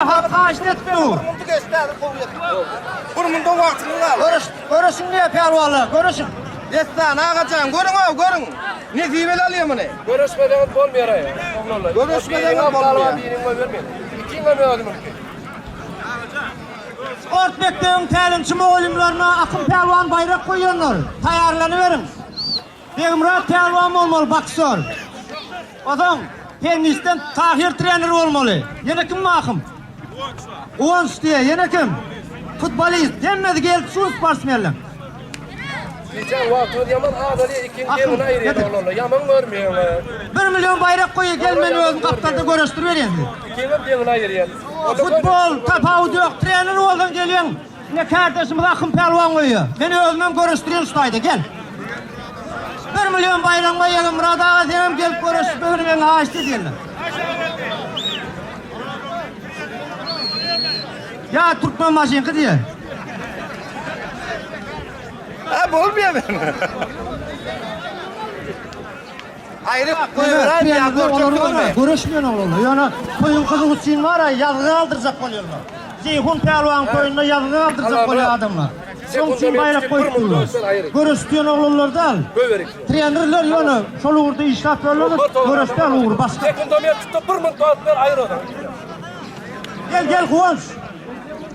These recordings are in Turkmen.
Halk haýyşt etip dur. Bir munda wagtyňyz galdy. Görüş, görüşiň diýýär pälwanlar, görüşiň. Dessan agajan, görüň-ow, görüň. Nesibeli alýar muny. Görüşmeseňiz bolmaýar aý. Oglanlar. Görüşmeseňiz bolmaýar. Biriň goýbermeýin. Ikiňem özi mümkin. Sport mekdebiň tälimçi mugallymlaryna Akym pälwan baýrak goýanlar. Taýýarlanyberiň. Begmyrat pälwan bolmaly boksýor. Ozaň tennisden Tahyr trener bolmaly. Ýene kim Mahym? Guwanç diýe, ýene kim? Futbolist, hemmesi gelip şu sportsmenler. Geçen wagtyňyz ýaman azaly ikiň deňini aýyrýan oglanlar. Ýaman görmeýäň. 1 million baýrak goýa gel men özüm gapdalda göreşdirip berýän. Ikiňem deňini aýyrýan. Futbol tapawudy ýok. Trener bolsaň gelýäň. Ine kärdeşimiz Akym pälwan goýýar. Men özümem göreşdirýän şu taýda gel. 1 million baýragyň goýýan Myrat aga senem gelip göreşmegini men haýyşt edýän. Ýa türkmen maşynky diýe. Ha bolmaýar men. Aýryp goýberäý ýa görjek bolma. Göreşmeýän oglanlar. Ýöne toýuň gyzygy üçin bar-a ýazgy galdyrjak bolýarlar. Jeýhun pälwan toýunda ýazgy galdyrjak bolýar adamlar. Şoň üçin baýrak goýup durlar. Göreşýän oglanlar däl. Trenerler ýöne şol ugurda işläp ýörler, göreş däl ugry başga. Sekundomer tutdy bir minut wagt ber aýyr ony. Gel gel Guwanç.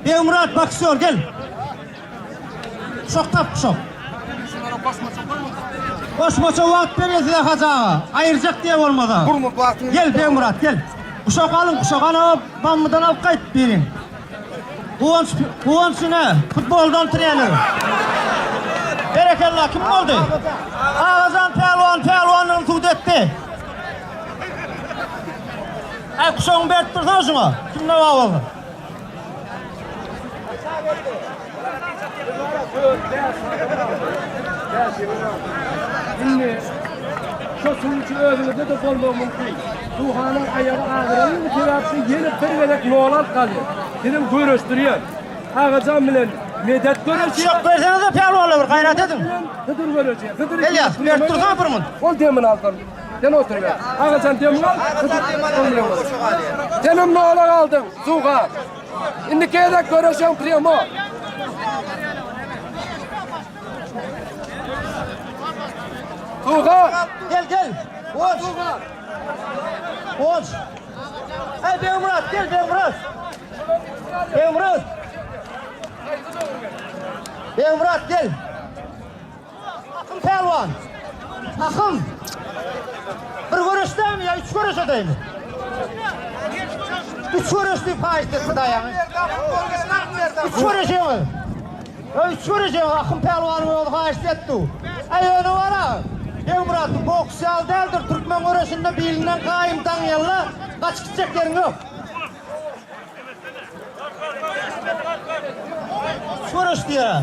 Begmyrat boksýor gel. Guşak tap guşak. Goşmaça wagt berýär size Hajy aga. Aýyrjak diýe bolmasa. Bir minut wagtyňyz. Gel Begmyrat gel. Guşak alyň guşak ana Bambydan alyp gaýt biriň. Guwanç Guwanç ine futboldan trener. Berekella kim boldy? Agajan pälwan pälwanlygyny subut etdi. Aý guşagyňy berip dursana şuňa. Kimde bar bolsa. Indi şo suwçy özüňizde-de bolmagy mümkin. Suhanyň aýagy agyranyny sebäpli ýene bir gezek nol alyp galýar. Sizem göreşdirýär. Agajan bilen Medet göreşýär. Şok berseňiz-de pälwanlar bir gaýrat ediň. Hydyr göreşýär. Hydyr Elýas, berip dursana bir munt. Ol demini alsyn. Sen otur ber. Agajan demini al. Hydyr ol bilen göreş. Senem nola galdyň, Suhan. Indiki gezek göreşeň premo. Suhan! Gel gel. Guwanç. Guwanç. Ey Begmyrat gel Begmyrat. Begmyrat. Begmyrat gel. Akym pälwan. Akym. Bir göreşdämi ýa üç göreş edeýinmi? Üç göreş diýip haýyşt etdi daýaňy. Üç göreş ýeňiz. Ýa üç göreş ýeňiz Akym pälwanyň özi haýyşt etdi. Aý ýöne bar-a. Begmyrat bu boks ýaly däldir. Türkmen göreşinde bilinden gaýym daňýanla gaçyp gitjek ýeriň ýok. Göreş diýýär.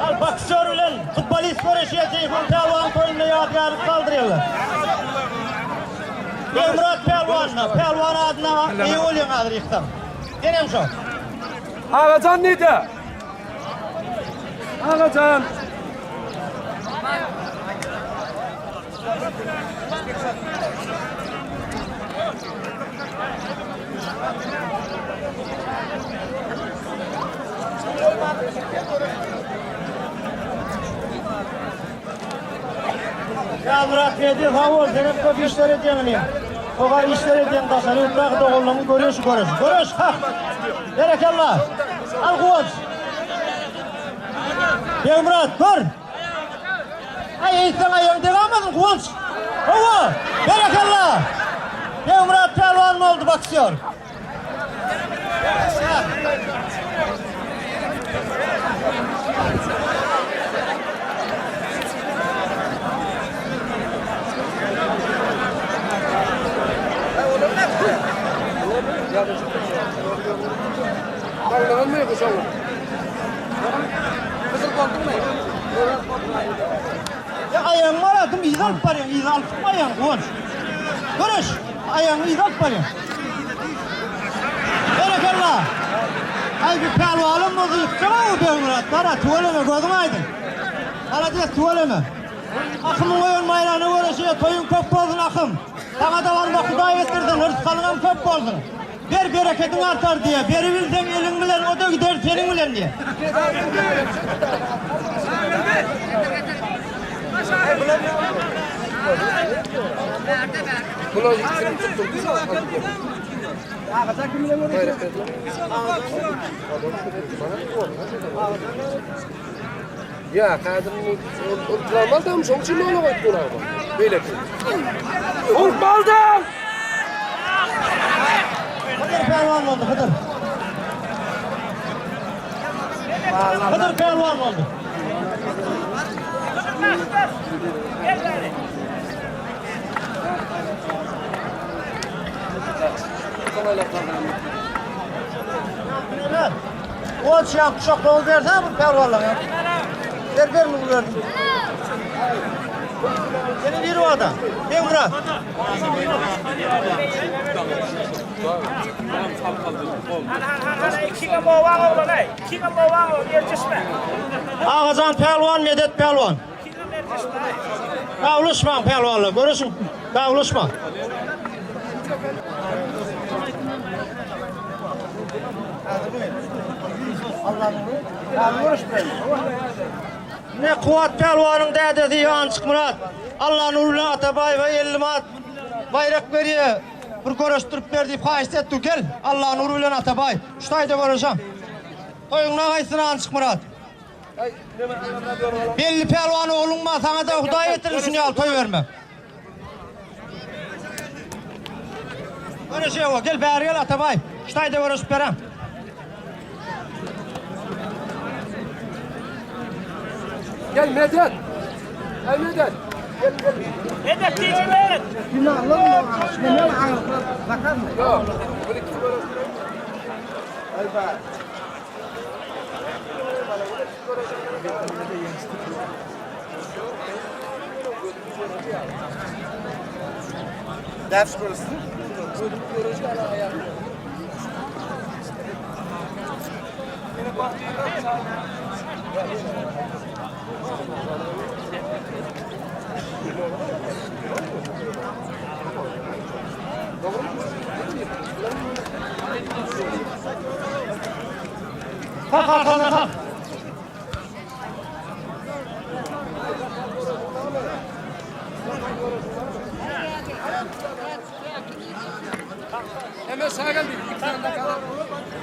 Al boksör bilen futbolist göreşýär Jeýhun pälwan toýunda ýadygärlik galdyrýarlar. Begmyrat pälwanyna, pälwan adyna eýe bolýaň häzir ýyksaň. Senem şo. Agajan nide? Agajan. Ya Murat Bedi sag bol, sen hem köp işler edýäň inim. Soga işler edýäň daşary ýurtdaky doganlaryňy görüş görüş. Görüş hak. Berekella. Al Guwanç. Begmyrat gör. Aý eýtseň aýagyň degamadyn Guwanç. Hawa. Berekella. Begmyrat pälwan boldy boksýor. Aýagyň bar adym yza alyp barýaň, yza alyp çykmaýaň Guwanç. Göreş! Aýagyňy yza alyp barýaň. Berekella! Aý bu pälwanam bolsa ýykjak-ow Begmyrat, bar-a tüweleme gözüň aýdyň. Malades tüweleme. Akymyň goýan baýragyna göreşýä toýuň köp bolsun Akym. Saňa-da barmak Hudaý getirsin, rysgalyňam köp bolsun. Ber berekediň artar diýýä. Beribilseň eliň bilen o-da gider seniň bilen diýýä. Ýa, häzir ol trawmadam, şoň üçin nola goýup duran. Beýleki. Urmaldan! Hydyr pälwan boldy, Hydyr. Hydyr pälwan boldy. Oç ýa guşaklawy bersene bu pälwanlara. Ber ber muny berdim. Seni bir wada. Begmyrat. Agajan pälwan, Medet pälwan. Gawluşmaň pälwanlar, görüşiň, gawluşmaň. Ne Kuwat pälwanyň dädesi Ýançykmyrat Allanur bilen Atabaýewe 50 manat baýrak berýär. Bir göreşdirip ber diýip haýyşt etdi. Gel, Allanur bilen Atabaý. Şu taýda göreşem. Toýuňna gaýtsyn Ançykmyrat. Belli pälwan ogluň bar, saňa-da Hudaý getirsin şuny ýaly toý bermek. Göreşewo, gel bäri gel Atabaý. Şu taýda göreşip berem. Gel Medet. Gel Medet. Gel gel. Medet diyeceğim Medet. Yok. Bir iki göreştirelim. Ders burası. Kalk arkana kalk. Hemen sağa gel. Bir tane daha kalan.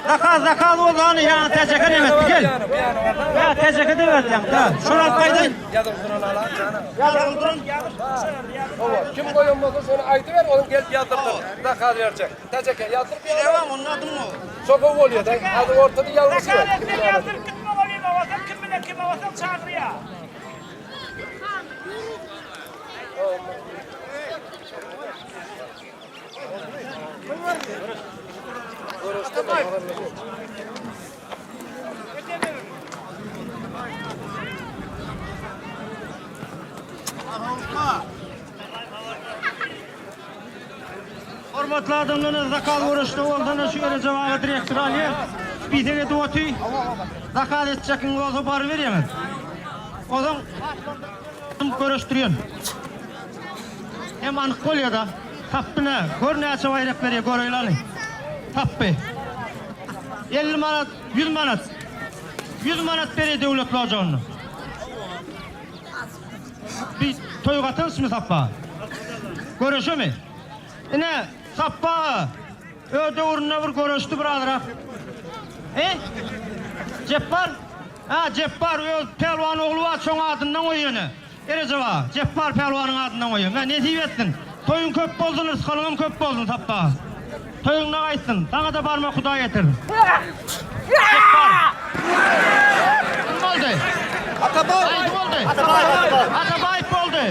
Zakaz zakaz bolany ýa tejeke nemetdi gel. Ýa tejeke de berdi ýa. Şol alyp gaýdaýyn. Ýazdyrdyran alan jana. Ýazdyrdyran. Owa, kim goýan bolsa şony aýdyber, onuň gelip ýazdyrdyr. Zakaz berjek. Tejeke ýazdyryp ýa. Devam onun adı mı? Çok gowy bolýar da. Hadi ortada ýalňyş ýok. Sen ýazdyryp gitme olayım olsa kim bilen kim olsa çağırıyor. Hormatly adamlar, zakaz görüşde bolsana şu ýere jogaby direktor alýar. Spise edip oty. Zakaz etjekiň bolsa baryberýäňiz. Ozaň görüşdirýän. Hem anyk bolýar da. Tapdy nä? Gör näçe baýrak berýär, göreýli. Tapdy. 50 manat, 100 manat. 100 manat berýär döwlet lojagyna. Bir toý gatanyşmy Sapba? Göreşemi? Ine, Sapba öz döwründe bir göreşdi bir azrak. E? Jepbar? Ha, Jepbar öz pälwan ogly bar, şoň adyndan goýýany. Erejeba, Jepbar pälwanyň adyndan goýýan. Ha, nesip etsin. Toýuň köp bolsun, rysgalyňam köp bolsun Sapba. Toýuňda gaýtsyn. Saňa-da barmak Hudaý getirsin. Jepbar. Kim boldy? Atabay. Aýdy boldy. Atabay. Atabaýew boldy.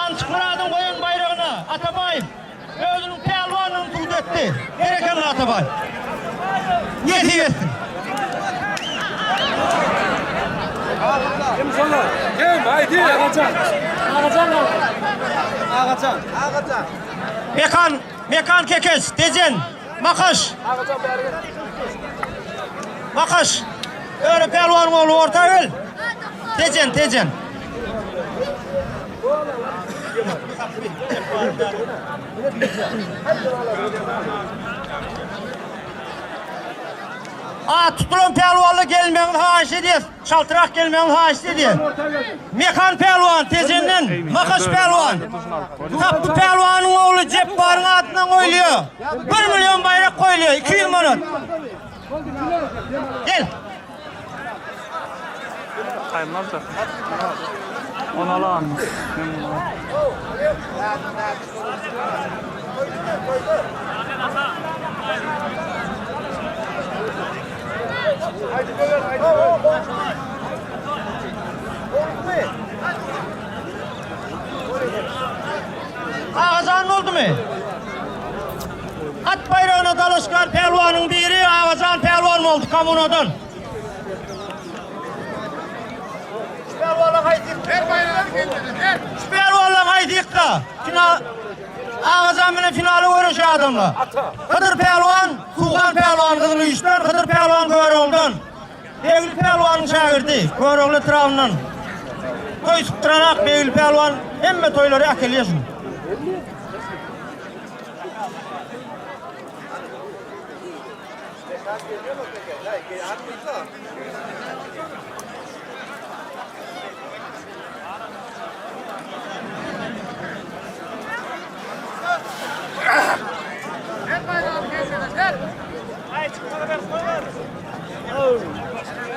Ançyk Myradyň goýan baýragyna Atabaýew özüniň pälwanyny subut etdi. Berekella Atabaý. Nesip etsin. Kim şolar? Kim? Haydi. Agacan. Agacan. Agajan. Agajan. Mekan, Mekan Kekeç, Tejen, Makaş. Agacan bäri gel. Makaş. Öre pälwan ogly orta gel. Tejen, Tejen. A tutulan pälwanly gelmegiňizi haýyş edýäs. Çaltrak gelmegiňizi haýyş edýäs. Mekan pälwan Tejenden, Makaş pälwan. Tapgy pälwanyň ogly Jepbaryň adyndan goýulýar. 1 million baýrak goýulýar, 200 manat. Gel. Saýylmaz da. Onu alan. Agajan boldumy? At baýragyna dalaşgär pälwanyň biri Agajan pälwan boldy kommunadan. Şu pälwanlar haýsy? Her baýragyny geldi. Her. Şu pälwanlar haýsy ýykda? Final Agajan bilen finaly göreşýär adamlar. Hydyr pälwan, Suhan pälwan Gyzyl Üýşden, Hydyr pälwan Göroglydan. Begli pälwanyň şägirdi, Görogly etrabyndan. Toý sypdyranak Begli pälwan hemme toýlary äkelýär şuny.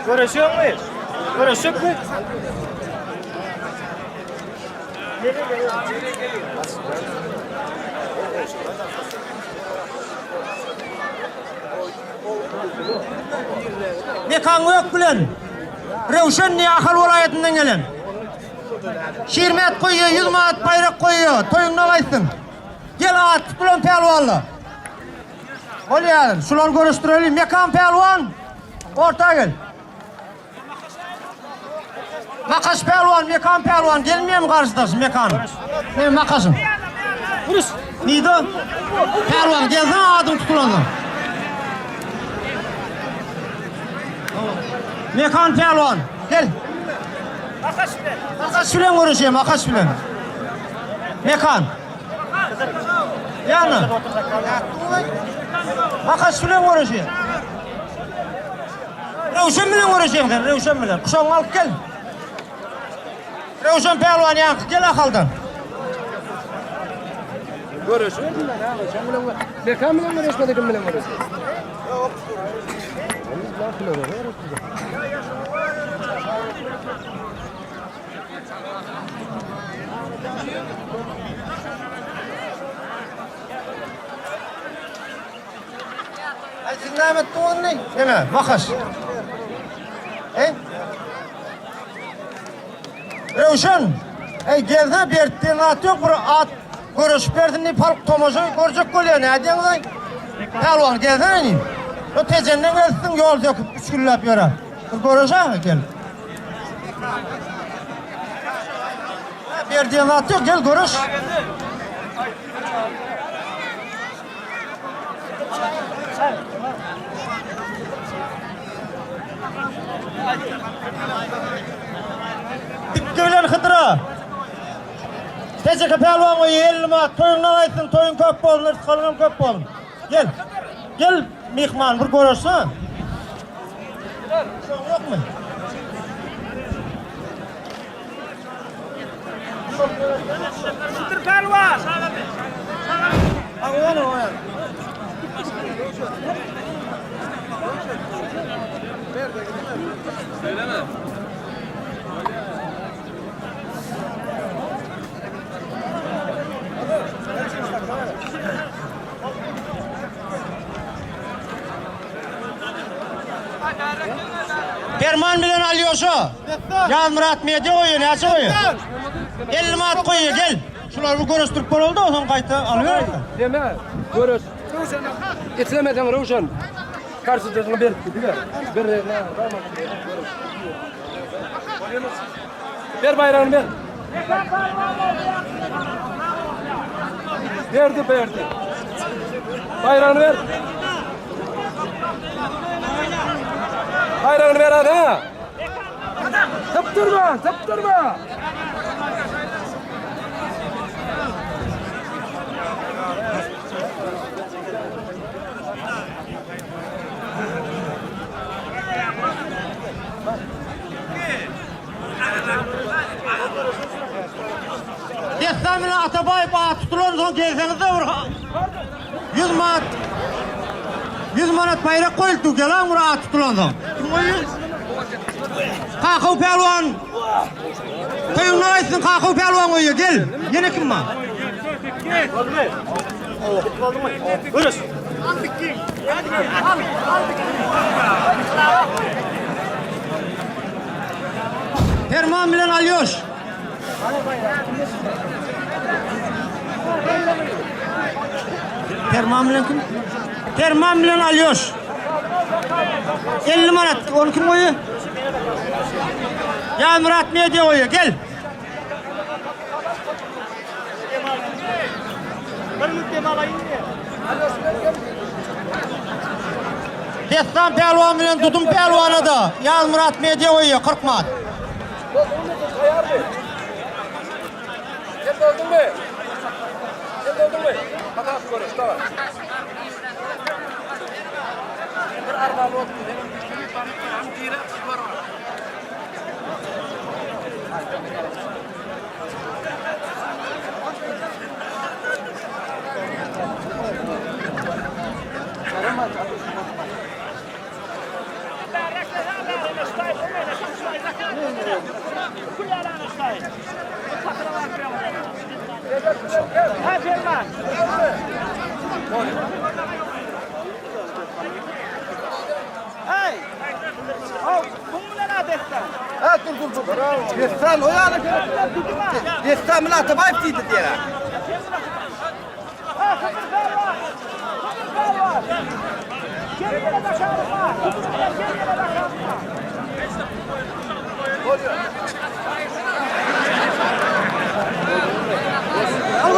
Göreşiyormi? Göreşecek mi? Mekan Gök bilen Röwşen diýe Ahal welaýatyndan gelen. Şirmet goýýar, 100 manat baýrak goýýar. Toýuňda gaýtsyn. Gel at tutulan pälwanlar. Bolýar, şulary görüşdireli. Mekan pälwan orta gel. Makaş pälwan, Mekan pälwan gelmeýärmi garşydaş Mekan? Ne Makaşyň? Vuruş. Nida? Pälwan gelsene adyň tutulanda. Mekan pälwan gel. Makaş bilen. Makaş bilen görüşeyim, Makaş bilen. Mekan. Yani. Makaş bilen görüşeyim. Röwşen bilen görüşeyim sen, Röwşen bilen. Kuşagyňy alyp gel. Röwşen pälwan ýaňky gel Ahaldan. Göreşmediler abi. Sen bilen Mekan bilen göreşmedi kim bilen göreşmedi? Ay siz näme etdiňiz Neme, Makaş. Ey? Röwşen, ey gelse bertdiğin at yok, bir at görüşüp bersin diýip halk tomaşa görjek bolýar, näme diýeňiz ay? Pälwan gelsene diýip. O Tejenden gelsin ýol söküp üç günläp ýöre. Bir görüşä gel. Berdiğin at yok, gel görüş. Dikki bilen Hydyra. Tejeke pälwan goý 50 manat toýuňdan aýtsyn, toýuň köp bolsun, rysgalyň köp bolsun. Gel. Gel myhman bir görüşse. Ýokmy? Hydyr pälwan. Aňan oýan. Perman bilen Alýoşa. Ýazmyrat media goýuyor, näçe goýuyor? 50 manat goýuyor, gel. Şular bir görüşdirip boldy, ondan gaýta alyber. Deme. Göreş. Etlemeden Röwşen. Karşıdaşyna berip gidiver. Bir ne? Ber baýragyny ber. Berdi berdi. Baýragyny ber. Baýragyny ber hadi ha. Sypdyrma, sypdyrma. Dessan bilen Atabaýew at tutulan soň gelseňizde bir 100 manat 100 manat baýrak goýuldy. Gelen bir at tutulan soň. Kim goýýar? Kakaw pälwan. Toýuňdan aýtsyn Kakaw pälwan goýýar. Gel. Ýene kim bar? Perman bilen Alýoş. Perman bilen kim? Perman bilen Alýoş. 50 manat. Onu kim goýýar? Ya Murat Media goýýar. Gel. Dessan pälwan bilen Dudum pälwana da Ýazmyrat media goýýar 40 manat. Sen doldurmy? Sen doldurmy? Hatas görüş, tamam. Bir arbaly olsun. Ha dur dur dur. Destan o yana. Destan bilen Atabaýew diýdi diýär. Al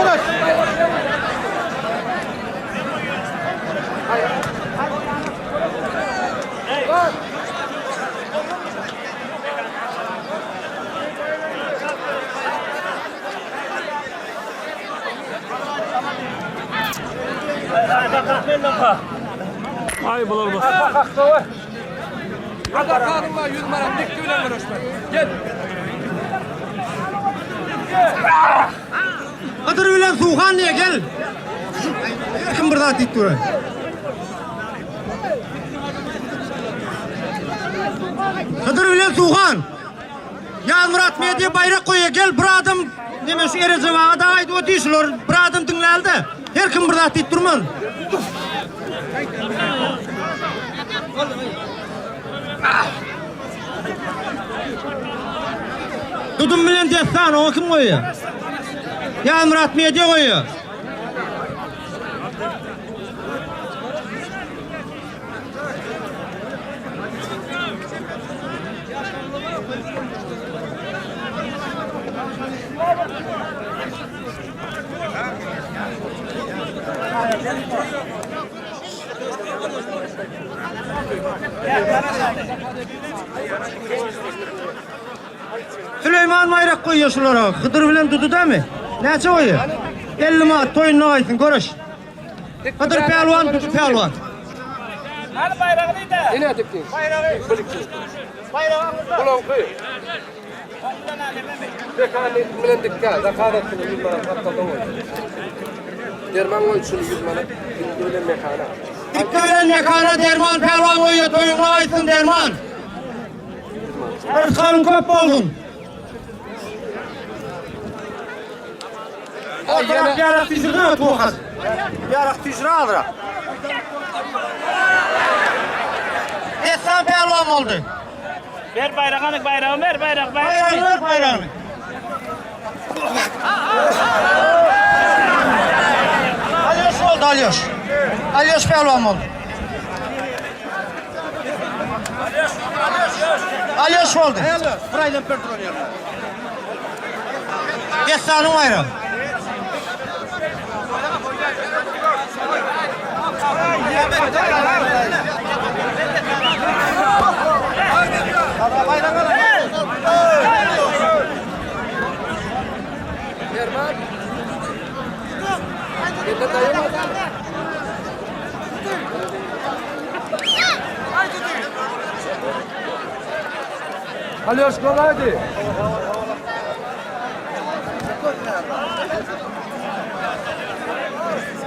Ay bular bak. Kadar kanun var 100 manat dikti bilen görüşme. Gel. Hydyr bilen Suhan diye gel. Kim bir zat diýip durar. Hydyr bilen Suhan. Ýazmyrat Media baýrak goýýar. Gel bir adam neme şu Erejep aga da aýdyp otyr şular bir adam diňläli-de. Her kim bir zat diýip durman. Dudum bilen Dessan oňa kim goýýar? Ýazmyrat Media goýýar. Süleyman bayrak koyuyor şulara. Hıdır bilen Dudu da mı? Näçe koyuyor? 50 manat toýuny aýsyn görüş. Hıdır pälwan, Dudu pälwan. Hany baýragyny da. Yine dikti. Bayrağı. Bulanky. Mekan bilen dikka, zakat etsin 100 manat gapdaldan goý. Derman goý şunu 100 manat dikti bilen mekana. Dikka bilen mekana derman pälwan koyuyor toýuny aýsyn derman. Rysgalyň köp bolsun. Oturak ýarak düşürdi tuğaz. Ýarak düşürdi azra. Dessan pälwan boldy. Ber baýragyny, baýragyny ber, baýrak, baýrak. Baýragyny ver baýragyny. Alyoş oldu Alyoş. Alyoş pehlivan oldu. Alýoş boldy. Bir aýlanyp ber duran ýerine. Dessanyň baýragy. Alýoş golaýdy.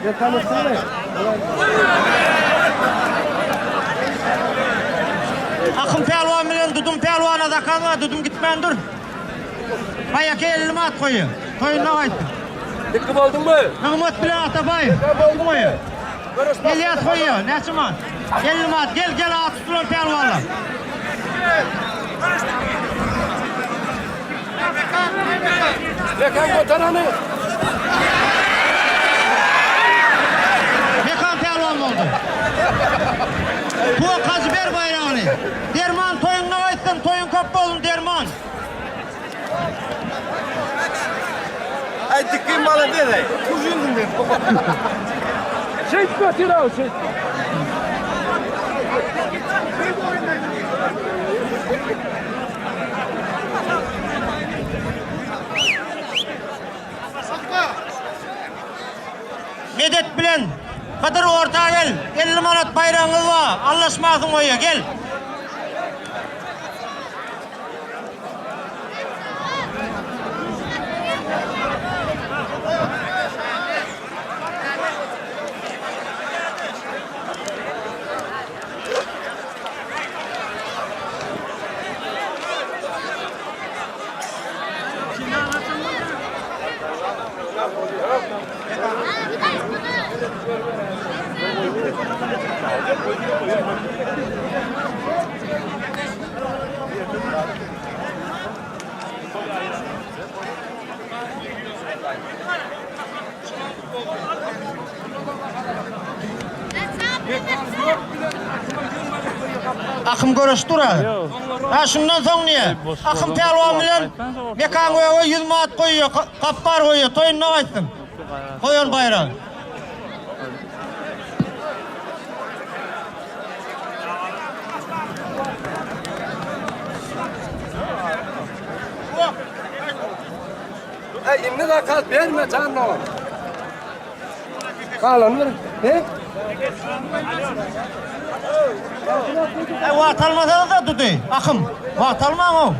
Gel tanışsana. Akym pälwan bilen Dudum pälwana zakaz bar, Dudum gitmän dur. Baýaky 50 manat goýýar. Toýuna gaýtdy. Dikki bolduňmy? Nygmat bilen Atabaý goýýar. Elýas goýýar. Näçe manat? 50 manat. Gel, gel at tutulan pälwanlar. Mekan götereni. Mekan pälwan boldy. Bu Hajy ber baýragyny. Derman toýuňda gaýtsyn, toýuň köp bolsun Derman. Ay dikkin bana dedi. Kuzundum dedim. Şehit götür abi şehit. Medet bilen Hydyr orta gel. 50 manat baýragyňyz bar. Allaşmasyň goýa gel. Akym görüş dur abi. Ha şundan soň niye? Akym pälwan bilen Mekan göge 100 manat goýuyor, gappar goýuyor, toýunda gaýtsyn. Goýan baýragy. Ey indi zakaz berme can oğlum. Galan bir. He? E wagt almasa da dudy. Akym. Wagt almaň o.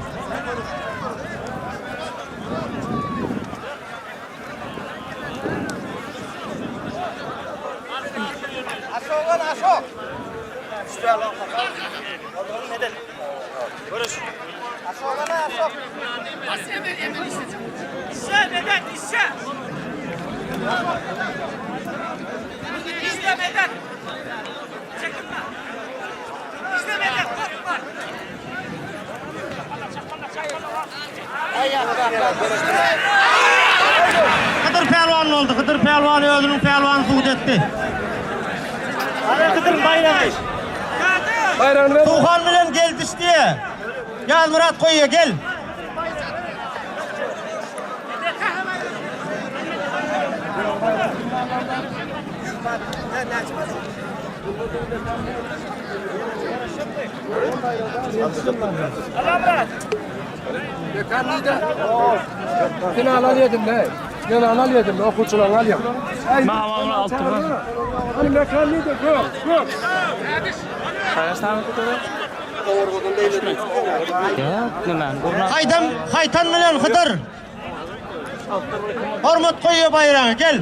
Aşok ol aşok. Aşok ol aşok. İşe Medet işe. İşte Medet. Çekinme. İşte Medet korkma. Hydyr pälwan oldu. Hydyr pälwan özüniň pälwany suwut etdi. Hydyr baýragy. Bayrağını ver. Tuhan bilen geldiş diye. Gel Murat koyuyor gel. Mekan neydi? Final al yedim ne? Ben al yedim. Okuçulan al yedim. Mamamın altı var. Hani mekan neydi? Gök, gök. Ya, nime? Gurna. Haydan, haytan bilen Hydyr. Hormat koyuyor bayrağı gel.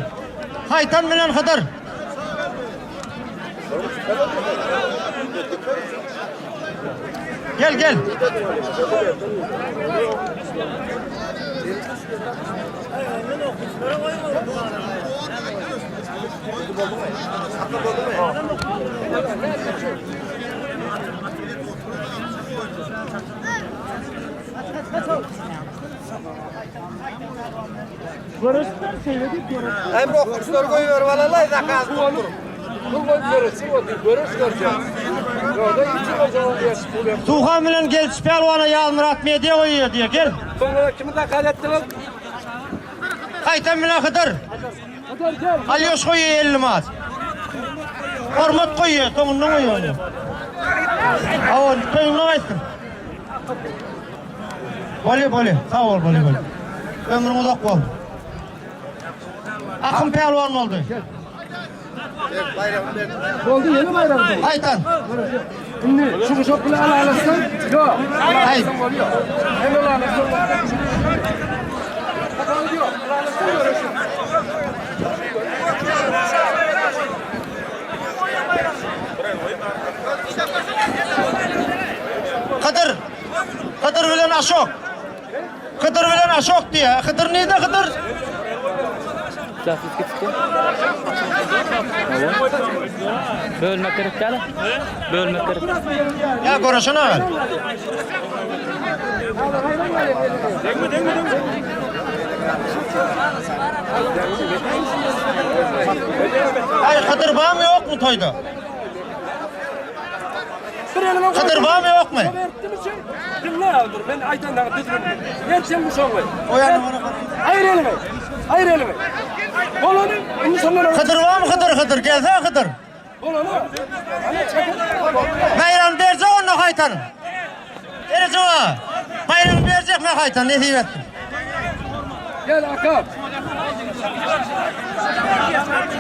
Haytan bilen Hydyr. Gel gel. Emre okçuları koyuyor vallahi zakaz tutturum. Bu koy görürsün o değil. Görürsün göreceğiz. Suhan bilen Gelçi pälwana Ýazmyrat media goýýar diýýär. Gel. Soňra kimi zakaz etdiňiz? Haýtam bilen Hydyr. Hydyr gel. Alýoş goýýar 50 manat. Hormat goýýar, soňundan goýýar. Awa, toýuňdan gaýtsyn. Bolýa, bolýa. Sag bol, bolýa, bolýa. Ömrüň uzak bol. Akym pälwan boldy. Boldy ýene baýrak. Aýtan. Indi şu guşak bilen alalaşsaň, ýok. Aý. Hem alalaşsaň. Tapawudy ýok. Alalaşsaň görüşün. Hydyr. Hydyr bilen Aşok. Hydyr bilen Aşok diýýär. Hydyr nirde Hydyr? Jasız gitdi. Bölmek gerek däl. Bölmek gerek. Ya görüşün aga. Ay Hydyr barmy yok mu toýda? Bir elime koy. Hydyr barmy yok mu? Berdim için. Dinle aldır. Ben aydan daha düzgün. Ver sen kuşağını. O yana bana bak. Ayır elimi. Ayır elimi. Olanı insanlar Hydyr barmy Hydyr Hydyr gelse Hydyr. Olanı. Hani çekin. Bayram berjek onda haytan. Berjek o. Bayram berjek mi haytan nesip etsin. Gel Akap.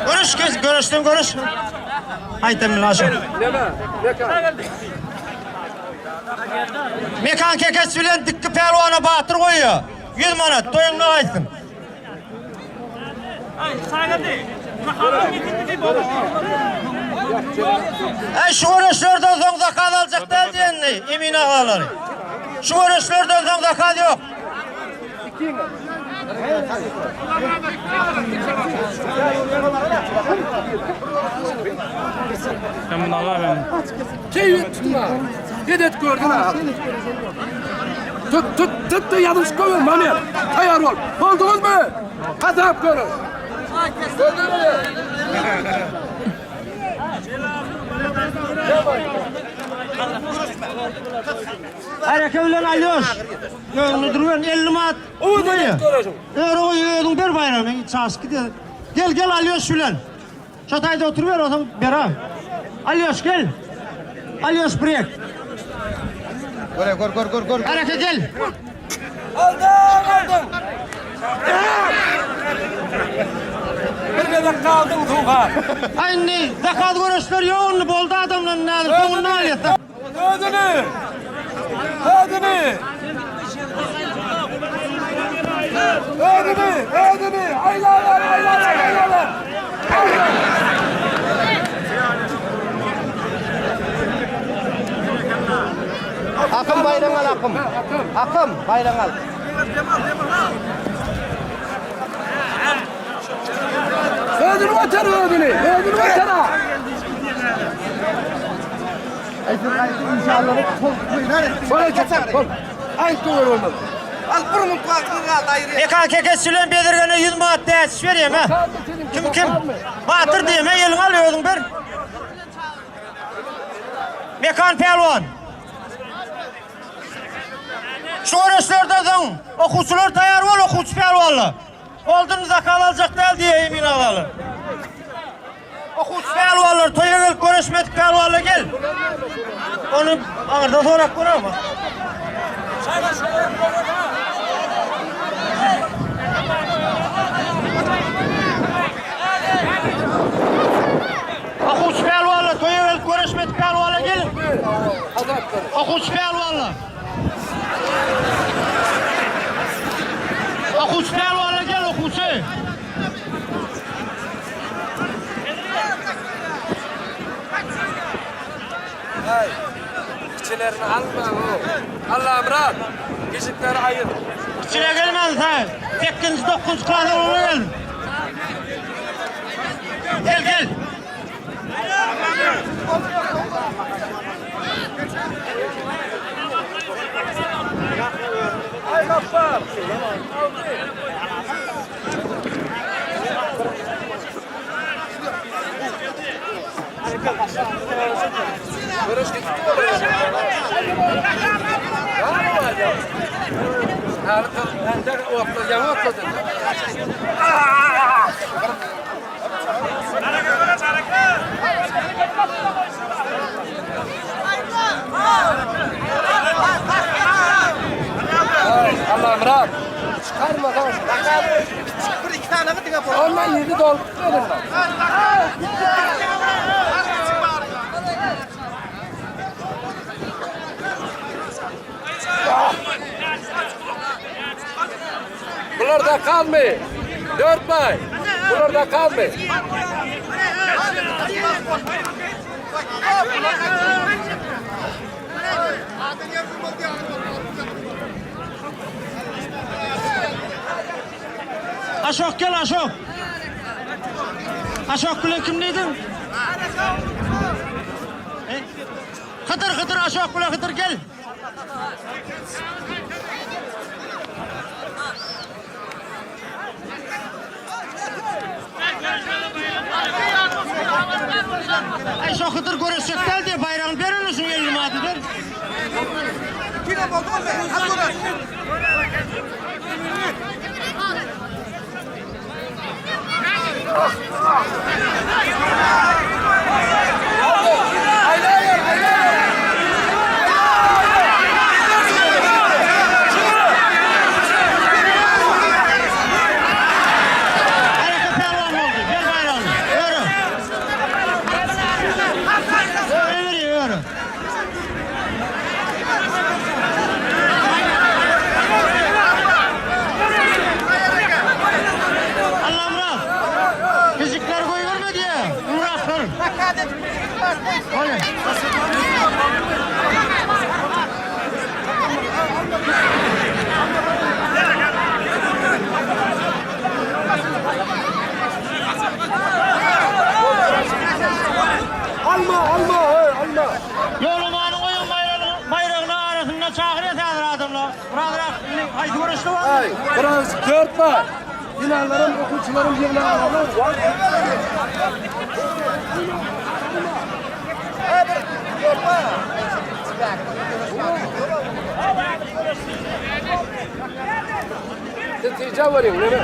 Görüş göz görüştüm görüş. Haytan bilen Aşok. Neme? Mekan. Mekan kekes bilen dikki pälwana batyr goýýar. 100 manat toýuňda gaýtsyn. Ay şu görüşlerden soň zakaz aljak däl diýenni Emin agalary. Şu görüşlerden soň zakaz ýok. Sen bunu al ben. Keyif tutma. Dedet gördün ha. Tut tut tut da yanlış koyma Mami. Tayar ol. Oldunuz mu? Kasap görün. Gördün mü? Hareke bilen alýoş. Görünü durwen 50 manat. O da görüşün. Öyle oy ödün ber bayramı çaş gidiyor. Gel gel Alyoş bilen. Çatayda otur ver o zaman beraber. Alyoş gel. Alyoş buraya. Gör gör gör gör gör. Hareke gel. Aldın aldın. Bir gezek kaldın Tuğhan. Aynı zakat görüşler yoğunlu boldu adamların nadir sonunu alıyor. Özünü. Özünü. Özünü. Özünü. Aylalar aylalar aylalar. Akım bayram al akım. Akım bayram al. Özünü öter özünü. Özünü öter ha. Bana çek. Bol. Ay doğru olmaz. Al burunun kulaklığı kaldı ayrı. Mekan kekes bilen belirgene 100 manat däç vereyim ha. Kim kim? Batır diyeyim ha elin al özün bir. Mekan pehliwan. Şu görüşlerden soň okuwçylar taýar bol okuwçy pehliwanlar. Oldun zakal aljak däl diye emin alalım. Okuwçy pehliwanlar toýa gelip görüşmedik pehliwanlar gel. Onu aňyrda sorak görem. Okuwçy pehliwanlar toýa gelip görüşmedik pehliwanlar gelin. Okuwçy pehliwanlar. Okuwçy pehliwanlar gel okuwçy. İçilerini alma o. Allah bırak. Küçükleri ayır. İçine gelmez sen. 8. 9. klasa ola gel. Gel gel. Ay gaffar. Allamyrat, çykarmasaň Bir iki tane diňe bol. Ondan ýüzi dolup berin. Bular da kalmy? Dört bay. Bular da kalmy? Aşok gel Aşok. Aşok bilen kim diýdiň? E? Hydyr Hydyr Aşok bilen Hydyr gel. Ay şu Hydyr göreşjek däl diýe baýragyny ber ony şuň eline ady ber. Kine boldu mu? Hadi uğraş. Araka pälwan boldy. Ber baýragyny. Ýörü. Ýörü, ýörü. Allamyrat. Fizikler goýberme diýe. Muratlar. Goý. Alma, alma, hey, alma. Ýolamanyň oýun baýragyny baýragyny arasynda çagyrýar häzir adamlar. Birazrak indi haýsy göreşde bar? Ay, biraz dört bay. Finallarım, okuwçylarym ýygnaýarlar. Netije veriň, neme?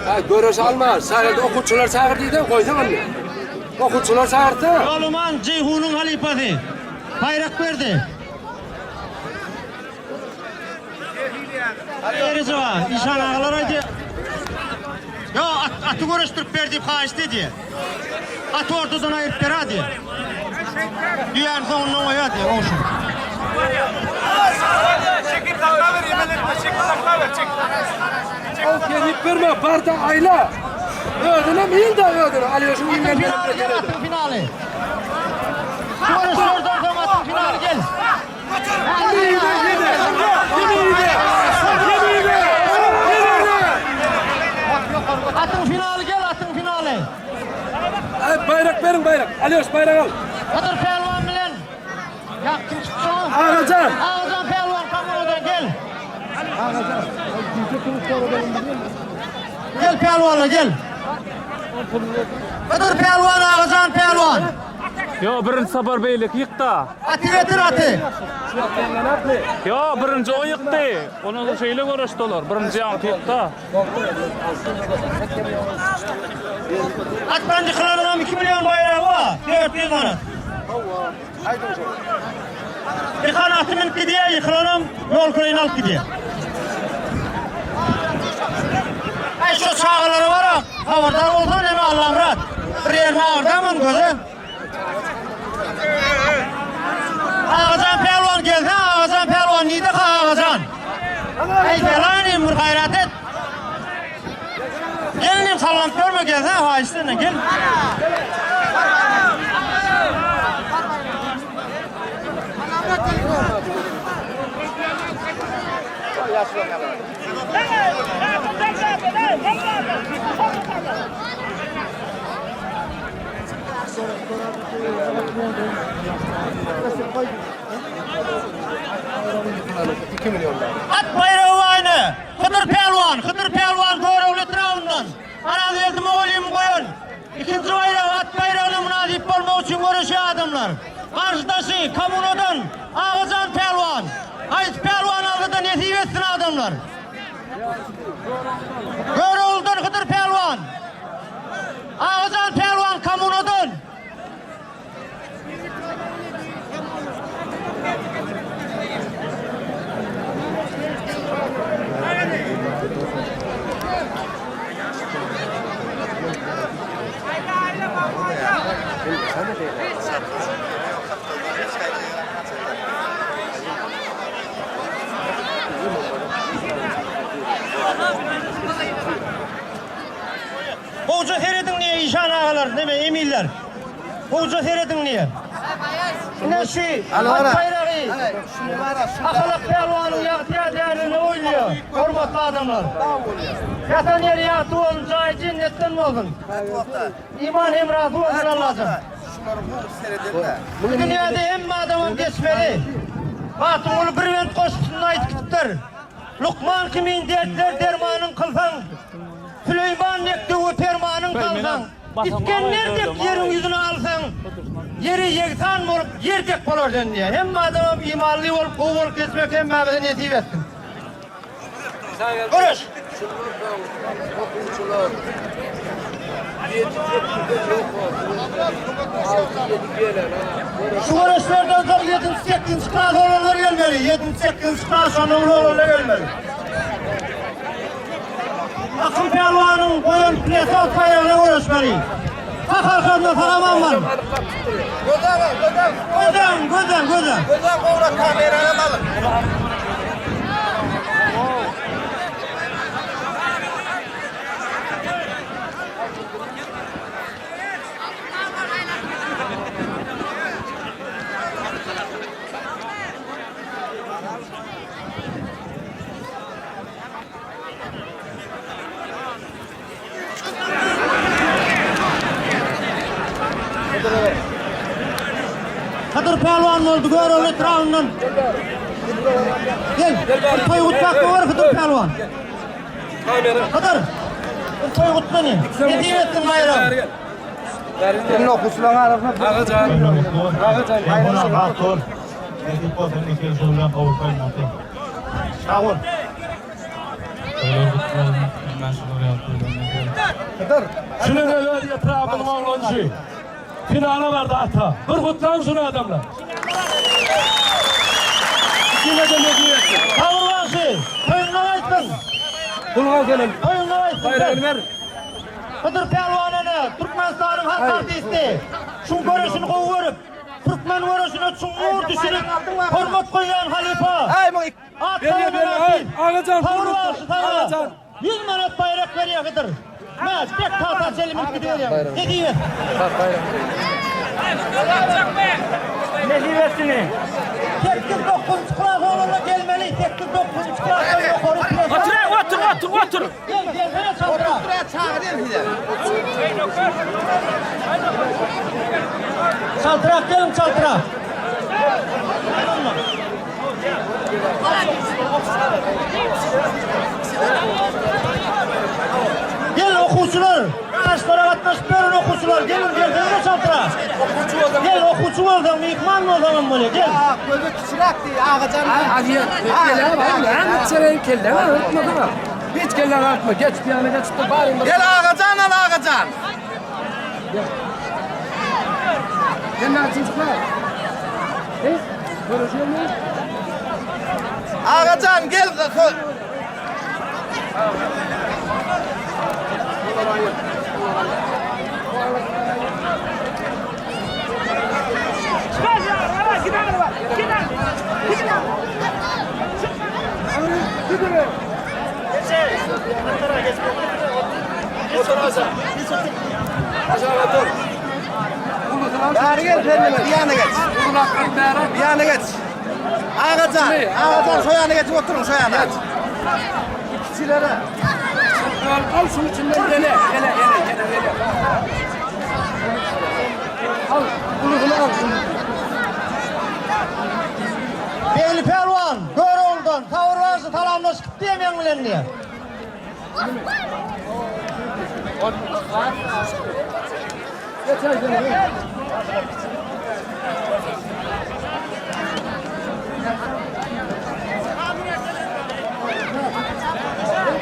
Ha, göreş alma. Sağırdı, okuwçylar çagyr diýdi, goýsaň indi. Okuwçylar çagyrsa. Ýolaman Jeýhunyň halypasy. Baýrak berdi. Beriji bar. Işan agalar aýdy. Ýo, at, aty göreşdirip ber diýip haýyşt edýär. Aty ortadan aýyryp ber ha diýär. Düýäni soňundan goýar diýär, ogşun. Çekip sakla ver, yemin etme, çekip sakla ver, çek. Al gelip berme, barda ayla. Ödüne mil de ödüne. Alıyorsun Atyň finaly gel, atyň finaly. Şu göreşlerden soň atyň finaly gel. Atyň finaly gel, atyň finaly. Ay, bayrak verin bayrak. Alıyorsun bayrak al. Hydyr pälwan bilen Ýa kim çykdy? Agajan. Agajan pälwan kameradan gel. Gel pälwanla gel. Hydyr pälwan Agajan pälwan. Yo birinji sapar beýleki ýykda. Aty getir aty. Yo birinji o ýykdy. Ondan soň şeýle göreşdi olar. Birinji ýaňky ýykda. At birinji kylanam 2 million baýragy bar. 400 manat. Ýykan aty münüp gidýär, ýykylanam ýol küreýini alyp gidýär. Aý şu çagalara bara, habardar bolsa neme Allamyrat. Bir ýerine agyrdaman göze. Agajan pälwan gelse, Agajan pälwan diýdi ha Agajan. Aý gelaýyn bir gaýrat et. Gelinim sallanyp görme gelse, haýyş senden gel. At baýragy baýny. Hydyr pälwan, Hydyr. Daşy Kommunadan Agajan pälwan. Haýsy pälwan alsa-da nesip etsin adamlar. Görogludan Hydyr pälwan. Agajan pälwan Kommunadan. Gowja serediň diýe işan agalar, neme emiller. Gowja serediň diýe. Ine şu at baýragy Ahalak pälwanyň ýagty ýadygärligine goýulýar, hormatly adamlar. Ýatan ýeri ýagty bolsun, jaýy jennetden bolsun. Iman hemrasy bolsun Allajan. Bu dünýäde hemme adamam geçmeli. Magtymguly bir bent goşgusynda aýdyp gitipdir. Lukman kimin dertler dermanyn kylsaň, Süleýman dek döwe permanyň salsaň, Isgender dek ýeriň ýüzüni alsaň, Ýere ýegsan bolup, ýer dek bolar sen diýýär. Hemme adamam imanly bolup, gowy bolup geçmek hemmämize nesip etsin. Göreş! Şu göreşlerden soň ýedinji, sekizinji klas oglanlar gelmeli. Ýedinji, sekizinji klas şondan uly oglanlar gelmeli. Akym pälwanyň goýan plesot baýragyna göreşmeli. Sag arkasynda sag-aman baryň. Gözäň, gözäň. Gözäň, gözäň, gözäň. Gözäň gowrak kamerany alyň. Kadyr pälwan boldy Görogly etrabyndan. Gel, bir toý gutmak bar Hydyr pälwan. Hydyr, bir toý gutlany. Nesip etsin baýram. Senin okuwçylaryň arasynda Agajan, Agajan. Rahat ol. Nesip bolsa iki ýyl bilen gowuşaýmaly. Sag bol. Şuny öz etrabymyň oglanjy. Finala bardy ata. Bir gutlaň şuny adamlar. Ikine de nesip etsin. Sag bol bagşy. Toýuňdan aýtsyn. Gulga gelen. Toýuňdan aýtsyn. Baýragyny ber. Hydyr pälwan ene Türkmenistanyň halk artisti. Şuň göreşini gowy görüp, türkmen göreşine çuňňur düşünip, hormat goýýan halypa. Aý muň At Berýär, gazanan berýär. artist. Agajan, Sag bol hormat bagşy saňa. Agajan. 100 manat baýrak berýär Hydyr. Mä, bek tagta çenli münüp gidiberýär. Nesip etsin. Nesip etsin. 8 9 klas oglanlar gelmeli. 8 9 klasdan ýokary. Otur, otur, otur, otur. Gel, gelsene çadyra. Buraya çağırayım size. Çaltırak gelin çaltırak. Gel okuwçylar, ýaşlara gatnaşyp beren okuwçylar, gelin gelsene çaltırak. Gel okuwçy bolsaň, myhman bolsaň hem bolýar, gel. Gözü kiçiräk diý, Agajan. Hiç kellen atma. Geç bir yana geç. Bari Gel Agajan al Agajan. Sen açın çıkma. He? Görüşüyor mu? Agajan gel. Çıkar ya, ara, gidelim var. Gidelim. Gidelim. Otur aşağı. Aşağı otur. Bäri gel sen bir yana geç. Bir yana geç. Agajan, Agajan şu yana geçip oturun şu yana. İkçilere. Al, al şunu içinden ele. Ele, ele, ele, ele. Al, bunu bunu al. Begli pälwan, Görogludan, Sawurbaşy salamlaşyp diýmeň bilen diýär. Geçer seni.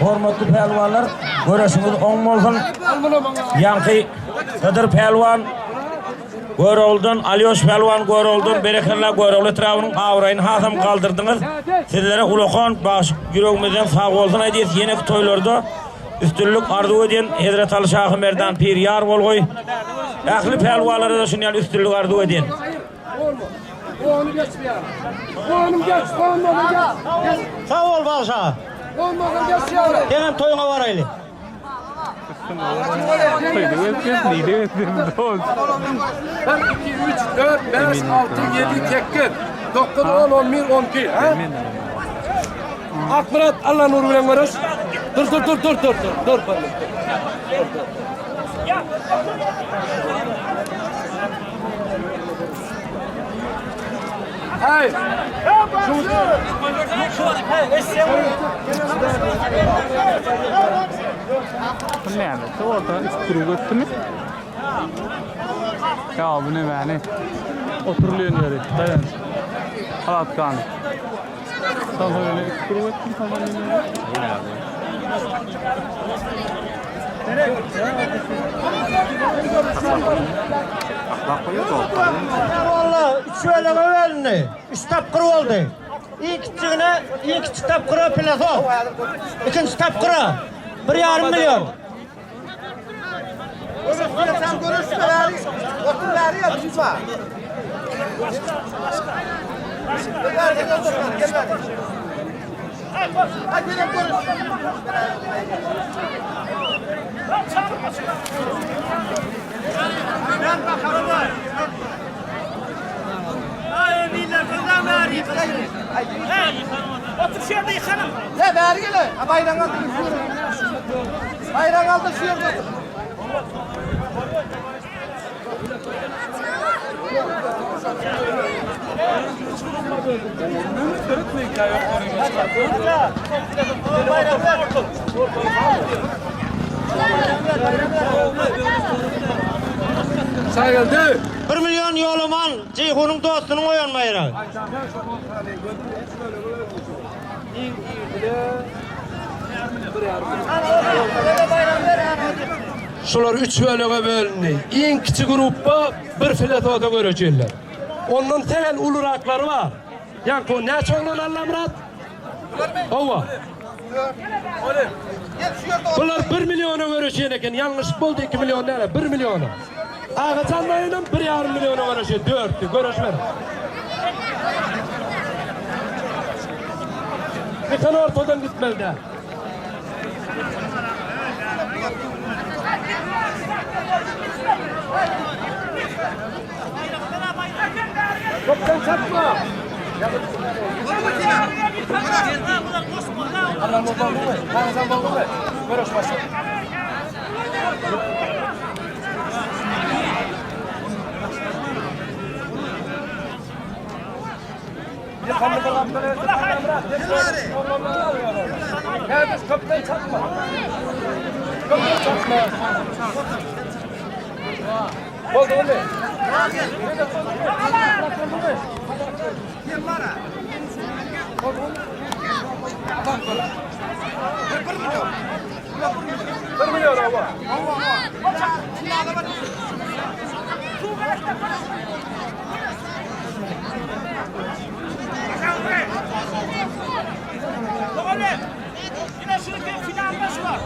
Hormatly pälwanlar, göreşiňiz oň bolsun. Ýaňky Hydyr pälwan Görogludan, Alýoş pälwan Görogludan berekella Görogly etrabynyň abraýyny hasam galdyrdyňyz. Sizlere ulakan bagş ýüregimizden sag bolsun aýdýas. Ýeneki toýlarda üstünlik arzuw edýän Hezret Aly Şahy Merdan pir ýar bolgaý. Ähli pälwanlara-da şuny ýaly üstünlik arzuw edýän. Ony geçmeýär. Onuň geç, ondan geç. Sag bol bagşa. Ondan geç ýaly. Senem toýuňa baraýly. Bir, iki, üç, dört, beş, altı, yedi, sekiz, dokuz, on, on bir, on iki. Ha? Akmyrat Allah nur bilen görüş. Dur dur dur dur dur dur dur. Dur, dur. Hey. Bu näme? Ortadan iki krug ötdümi? Ya bu ne mani? Oturulýan ýeri, daýanç. Palatkany. Soň öyle iki krug ötdüm, tamam Walla, üç bölege bölündi. Üç tapgyr boldy. Iň kiçigine, iň kiçi tapgyra filosof. Ikinji tapgyra bir ýarym million. Sen görüşme bäri. Otur bäri ýa tutma. Gel bäri, gel otur, gel bäri. Hadi gelin görüş. Otur şu ýerde ýykanym. Ne bäri gel. Ha baýraň aldy şu ýerde. Baýraň aldy şu ýerde otur. Saýyldy. 1 million Ýolaman Jeýhunyň dostunyň goýan baýragy. Şular üç bölege bölündi. Iň kiçi gruppa bir filesoda görejeller. Ondan sähel uluraklary bar. Ýaňky näçe oglan Allamyrat? Hawa. Bular 1 milliona göreşýän eken. Ýalňyşyk boldy 2 million däl, 1 milliona. Agajan daýynam 1,5 milliona göreşýär. Dörtli göreşmer. Ýykan ortadan gitmeli däl. Köpden çatma. Görüş başladı. Köpden çatma. Köpden çatma. Boldy boldy. Bir milyon awa. Mugallym, ine şunuň finalda şu bar.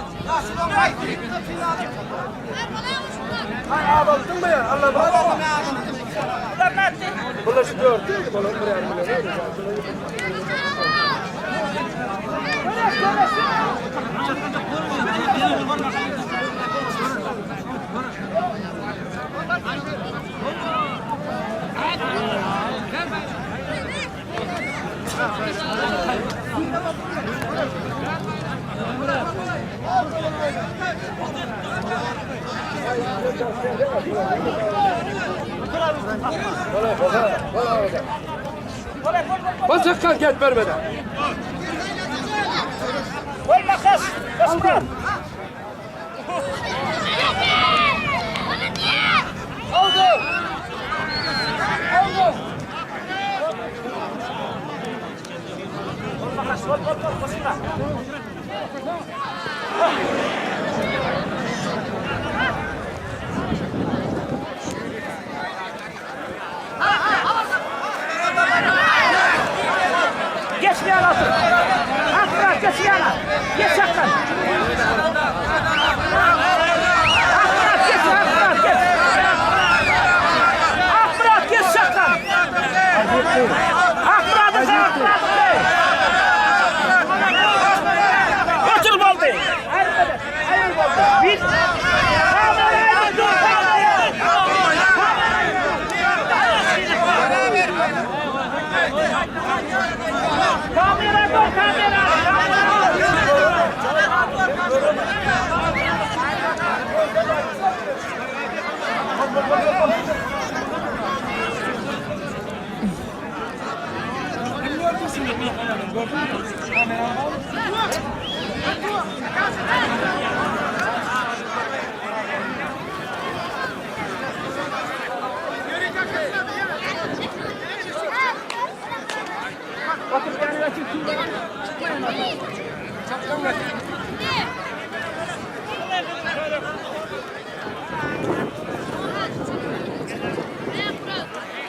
Abaldyň mı ya? Allah bak. Bular nätdi? Bular şu dörtlü. Bular bir yarım milyon. Basık kalk et vermeden. Bol makas. Osman. Aldı. Aldı. Bol makas, bol bol bol. Osman. Geç bir yana otur. Akmurat geç yana. Geç yakın. Akmurat geç, Akmurat geç. Akmurat geç yakın. Akmurat'ı sen Akmurat'ı. Otur baldı. Bir. Kamerayı dur, kamerayı. Kamera dur, kamera.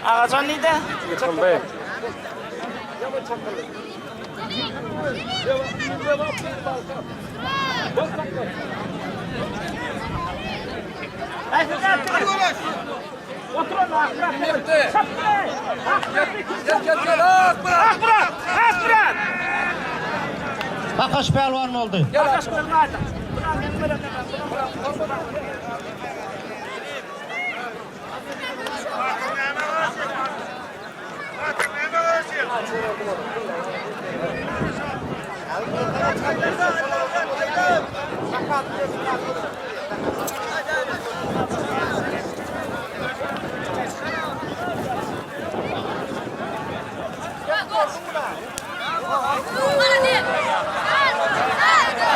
Ağacan neydi? Ýykyldy. Otur onu Akmurat. Çapkın. Akmurat. Akmurat. Akmurat. Bakaş pehlivan oldu. Bakaş kolunu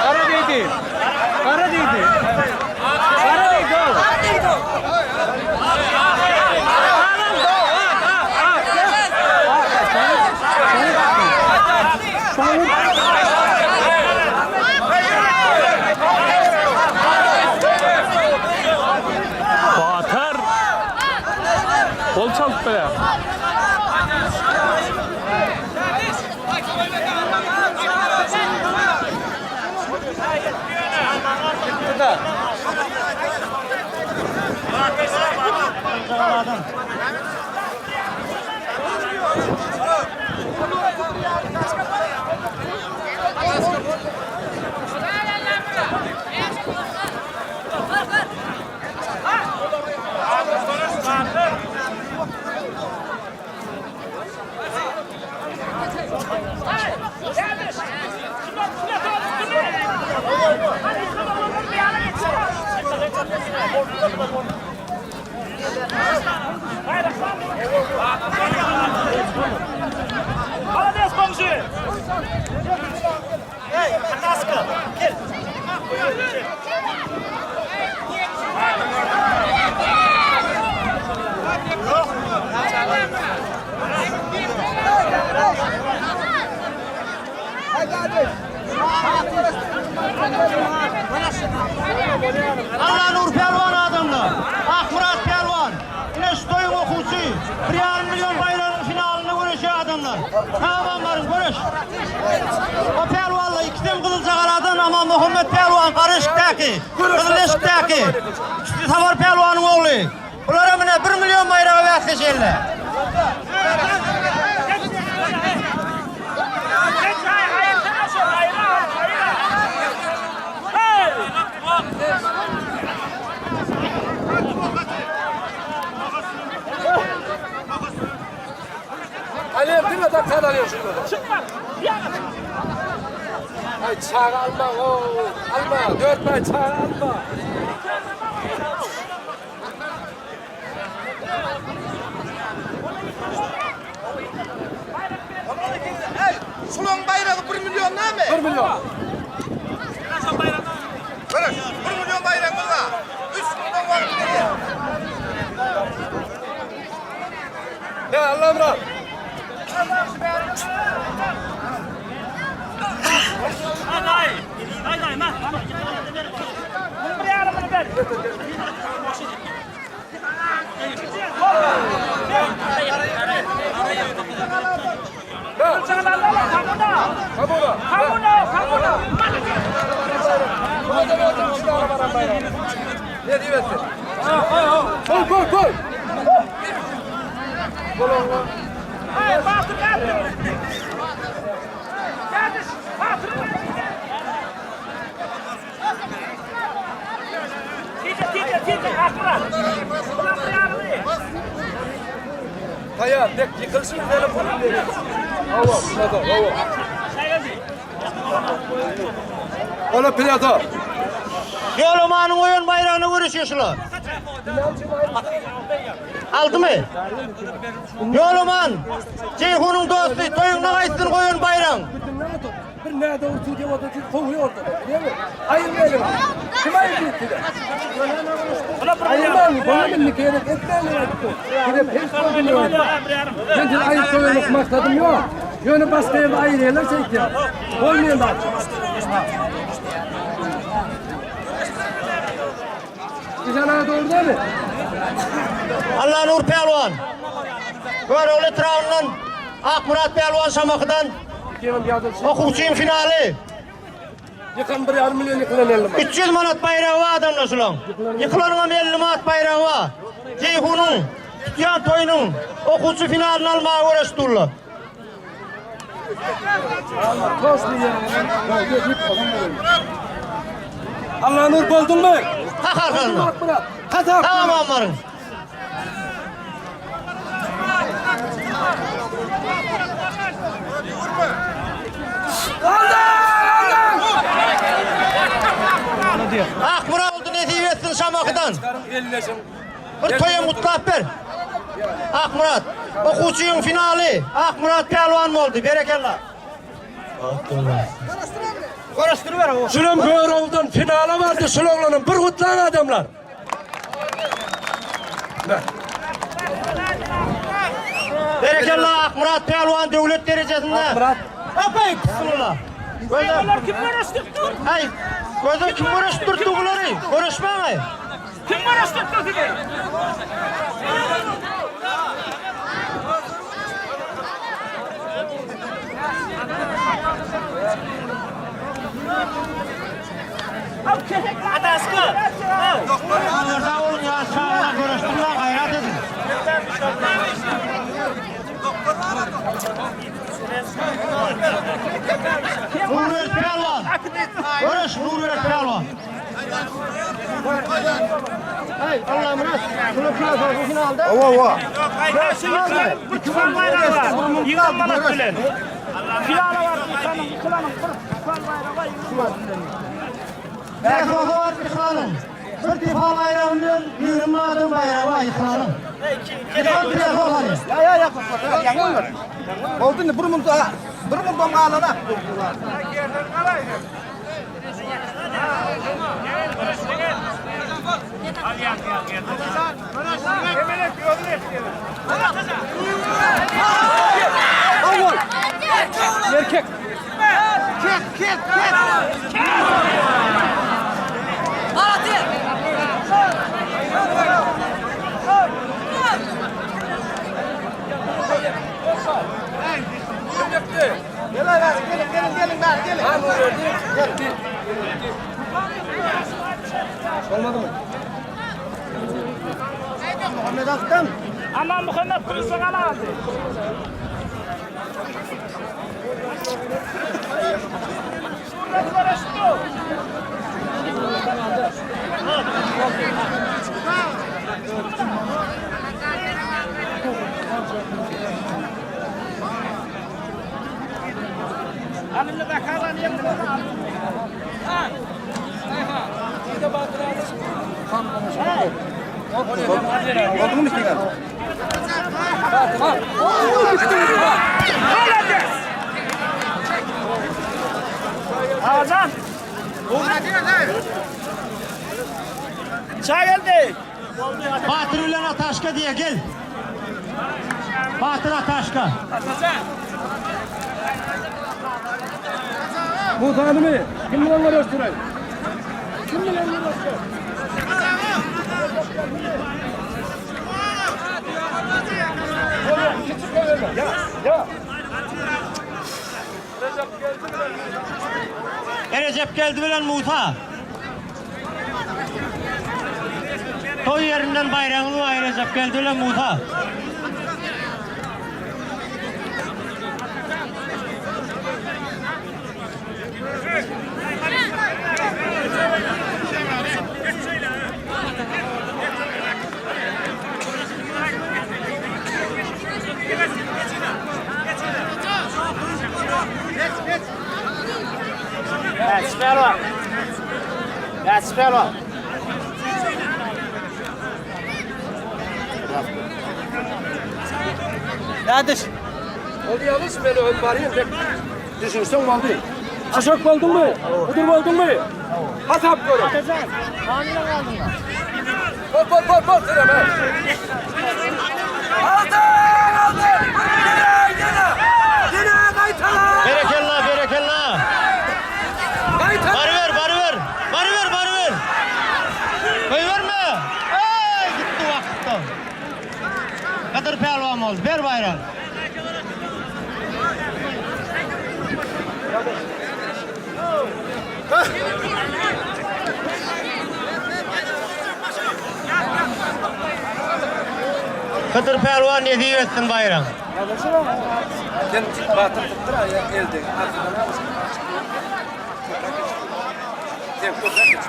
Gara diýdi. Gara diýdi. Gara diýdi. Batyr. Gol çalyp berýär. Молодец, бомжи! Allah Nur Pehlivan adamlar. Akmurat Pehlivan. Yine şu okuçu. 1,5 milyon bayrağın finalini görüşüyor adamlar. Tamam varın görüş. O Pehlivanla ikiden Kızılcakaradan ama Muhammed Pehlivan Karışık'taki. Kızıleşik'teki. İşte Savar Pehlivan'ın oğlu. Bunlara mine 1 milyon bayrağı verseçerler. Alem değil mi? Da kan alıyor şunu. Çıkma! Bir yana çık! Ay çağı alma o. Alma. Dört çağı alma. Hey, şunun bayrağı 1 milyon ne mi? 1 milyon. Görüş, 1 milyon bayrağımız var. 3 milyon var bir de. Ya Allah'ım Rab. Ay, ay, ay, ay, ay. Gol gol gol. Taýar, dek ýykylyşyň üzerine pulun berýär. Hawa, plato, hawa. Ola plato. Ýolamanyň goýan baýragyna göreşýär şular. Aldymy? Ýolaman, Jeýhunyň dosty, toýuňda gaýtsyn goýan baýragyň. Bir nädogry sudýa bolsa siz kowuly ortada. Näme? Aýyrmaýlyň. Kim aýyrdy size? Aýyrmaň, bana men nikerek etmäň aýtdy. Size pes bolsun diýip. Men sizi aýyp goýmak maksadym ýok. Ýöne başga ýerde aýyrýarlar şeýtýär. Bolmaýan zat. Güzel dogry däl mi? Allanur pälwan. Görogly etrabyndan Akmyrat pälwan Şamahydan. Okuwçyň finaly. Ýykan bir ýarym million ýykylan 50 manat. 300 manat baýragy bar adamlar şulaň. Ýykylanyňam 50 manat baýragy bar. Jeýhunyň tutýan toýunyň okuwçy finalyny almaga göreş durlar. Allanur bolduňmy? Hak arkaňda. Kazak. Tamam baryň. Akmyrat oldy nesip etsin Şamahydan. Bir toýam gutlap ber. Akmyrat, okuwçyň finaly. Akmyrat pälwan boldy. Berekella. Görüşdiriber. Şulam Görogludan finala bardy, şul oglanam bir gutlaň adamlar. Berekella Akmyrat pälwan döwlet derejesinde. Akmyrat. Apay bismillah. Gözel Kim görüşdük dur? Ay, gözel kim görüşdürdi bulary? Görüşmäň. Kim görüşdük dur sizi? Ataşka. Sağ olun ya, sağ olun. Görüşdürme, gayrat edin. Nurberk Pälwan. Görüş Nurberk Pälwan. Hey, Allah Murat. Şunu final, finalda. Hawa, hawa. Yılan manat bilen. Finala var. Yıkanın, yıkılanın. Bir bayrağı var. Bäh var yıkılanın. Bir defa bayrağı bilen 20 adım bayrağı var yıkılanın. Yıkan bir defa var. Ya ya ya. Ýaňy Boldy indi bir mun bir mun doň galana. Erkek. Gelin gelin gelin gelin bari gelin. Olmadı mı? Muhammed Aktan. Aman Muhammed kılıçla aldı. Oldu mu işte? Ağzan. Çay geldi. Batır bilen Ataşka diye gel. Batır Ataşka. Bu tanımı. Kim bilen görüştüreyim? Kim bilen görüştüreyim? Erejep geldi bilen Musa. Toý ýerinden baýragyňyz bar Erejep geldi bilen Musa. Oldy ýalyş men öň barýan dek düşünseň boldy. Aşak bolduňmy? Budur bolduňmy? Hasap görün. Atajan, hamile galdyňmy? Bol bol bol bol süreme. Aldın aldın. Yine yine. Yine kaytala. Berekella, berekella. Kaytala. Baryber, baryber. Baryber, baryber. Goýberme. Eý, gitdi wagtda. Kadyr pälwan boldy. Ber baýragy. Hydyr pälwan nesip etsin baýragy. Sen batır tutdur ayak elde. Arkadan al. Sen köprek geçti.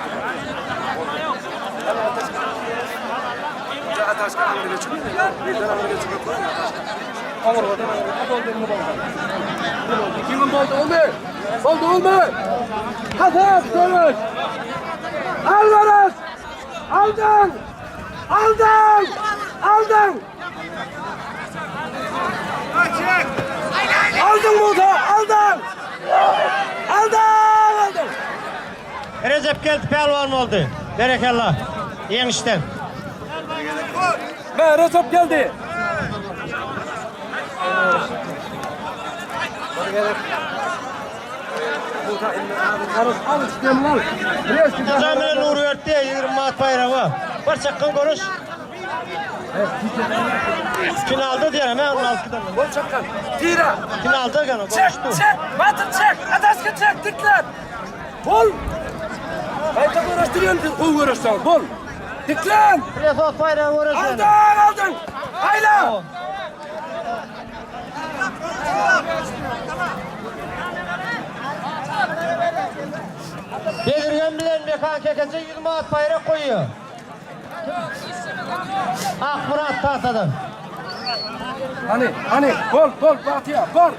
Kimin boldu oldu? Boldu oldu. Hasap görüş. Alvarez. Aldın. Aldın. Aldın. Aldın Musa. Aldın. Aldın. Aldın. Rejep geldi pälwan boldy. Berekella. Ýeňişden. Ve Recep geldi. Atajan bilen Nurberdi 20 manat baýragy. Bir çakgan görüş. Finalda diýerim, he, 16-dan. Bol çakkan. Tira. Finalda gene Çek, görüşdü. çek, batır çek, adaşkı çek, diklen. Bol. Kayta görüştürüyorum, kov görüştürüyorum. Bol. Diklen. Presos baýragy görüşen. Aldın, aldın. Hayla. Bezirgen bilen Mekan Kekece 100 manat baýrak goýýar. Akmyrat Tatadan. Hani, hani, bol, bol, batıya, bol.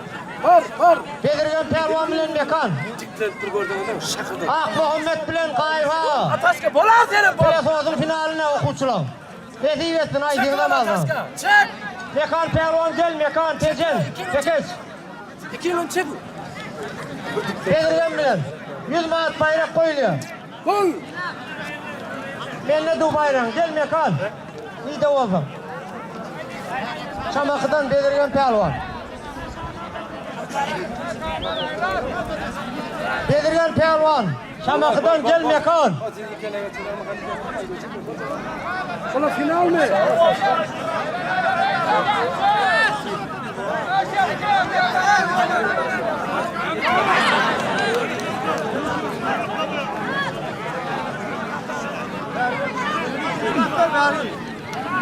Bol, bol. Bezirgen Pälwan bilen Mekan. Diklen bir gördüğünde şakırdı. Ak Muhammed bilen Gaýba. Ataşka, bol al seni, bol. Presos'un finaline okuwçylar. Nesip etsin aýdyňyz alsyn. Ataşka, çek. Mekan Pälwan gel Mekan Tejen. Kekeç. İki yılın çek. Bezirgen bilen 100 manat baýrak goýulýar. Bol. Mende du baýragyň gel Mekan. Nide bolsun. Şamakydan Bezirgen Pälwan. Bezirgen Pälwan. Şamakydan gel Mekan. Sana final mi?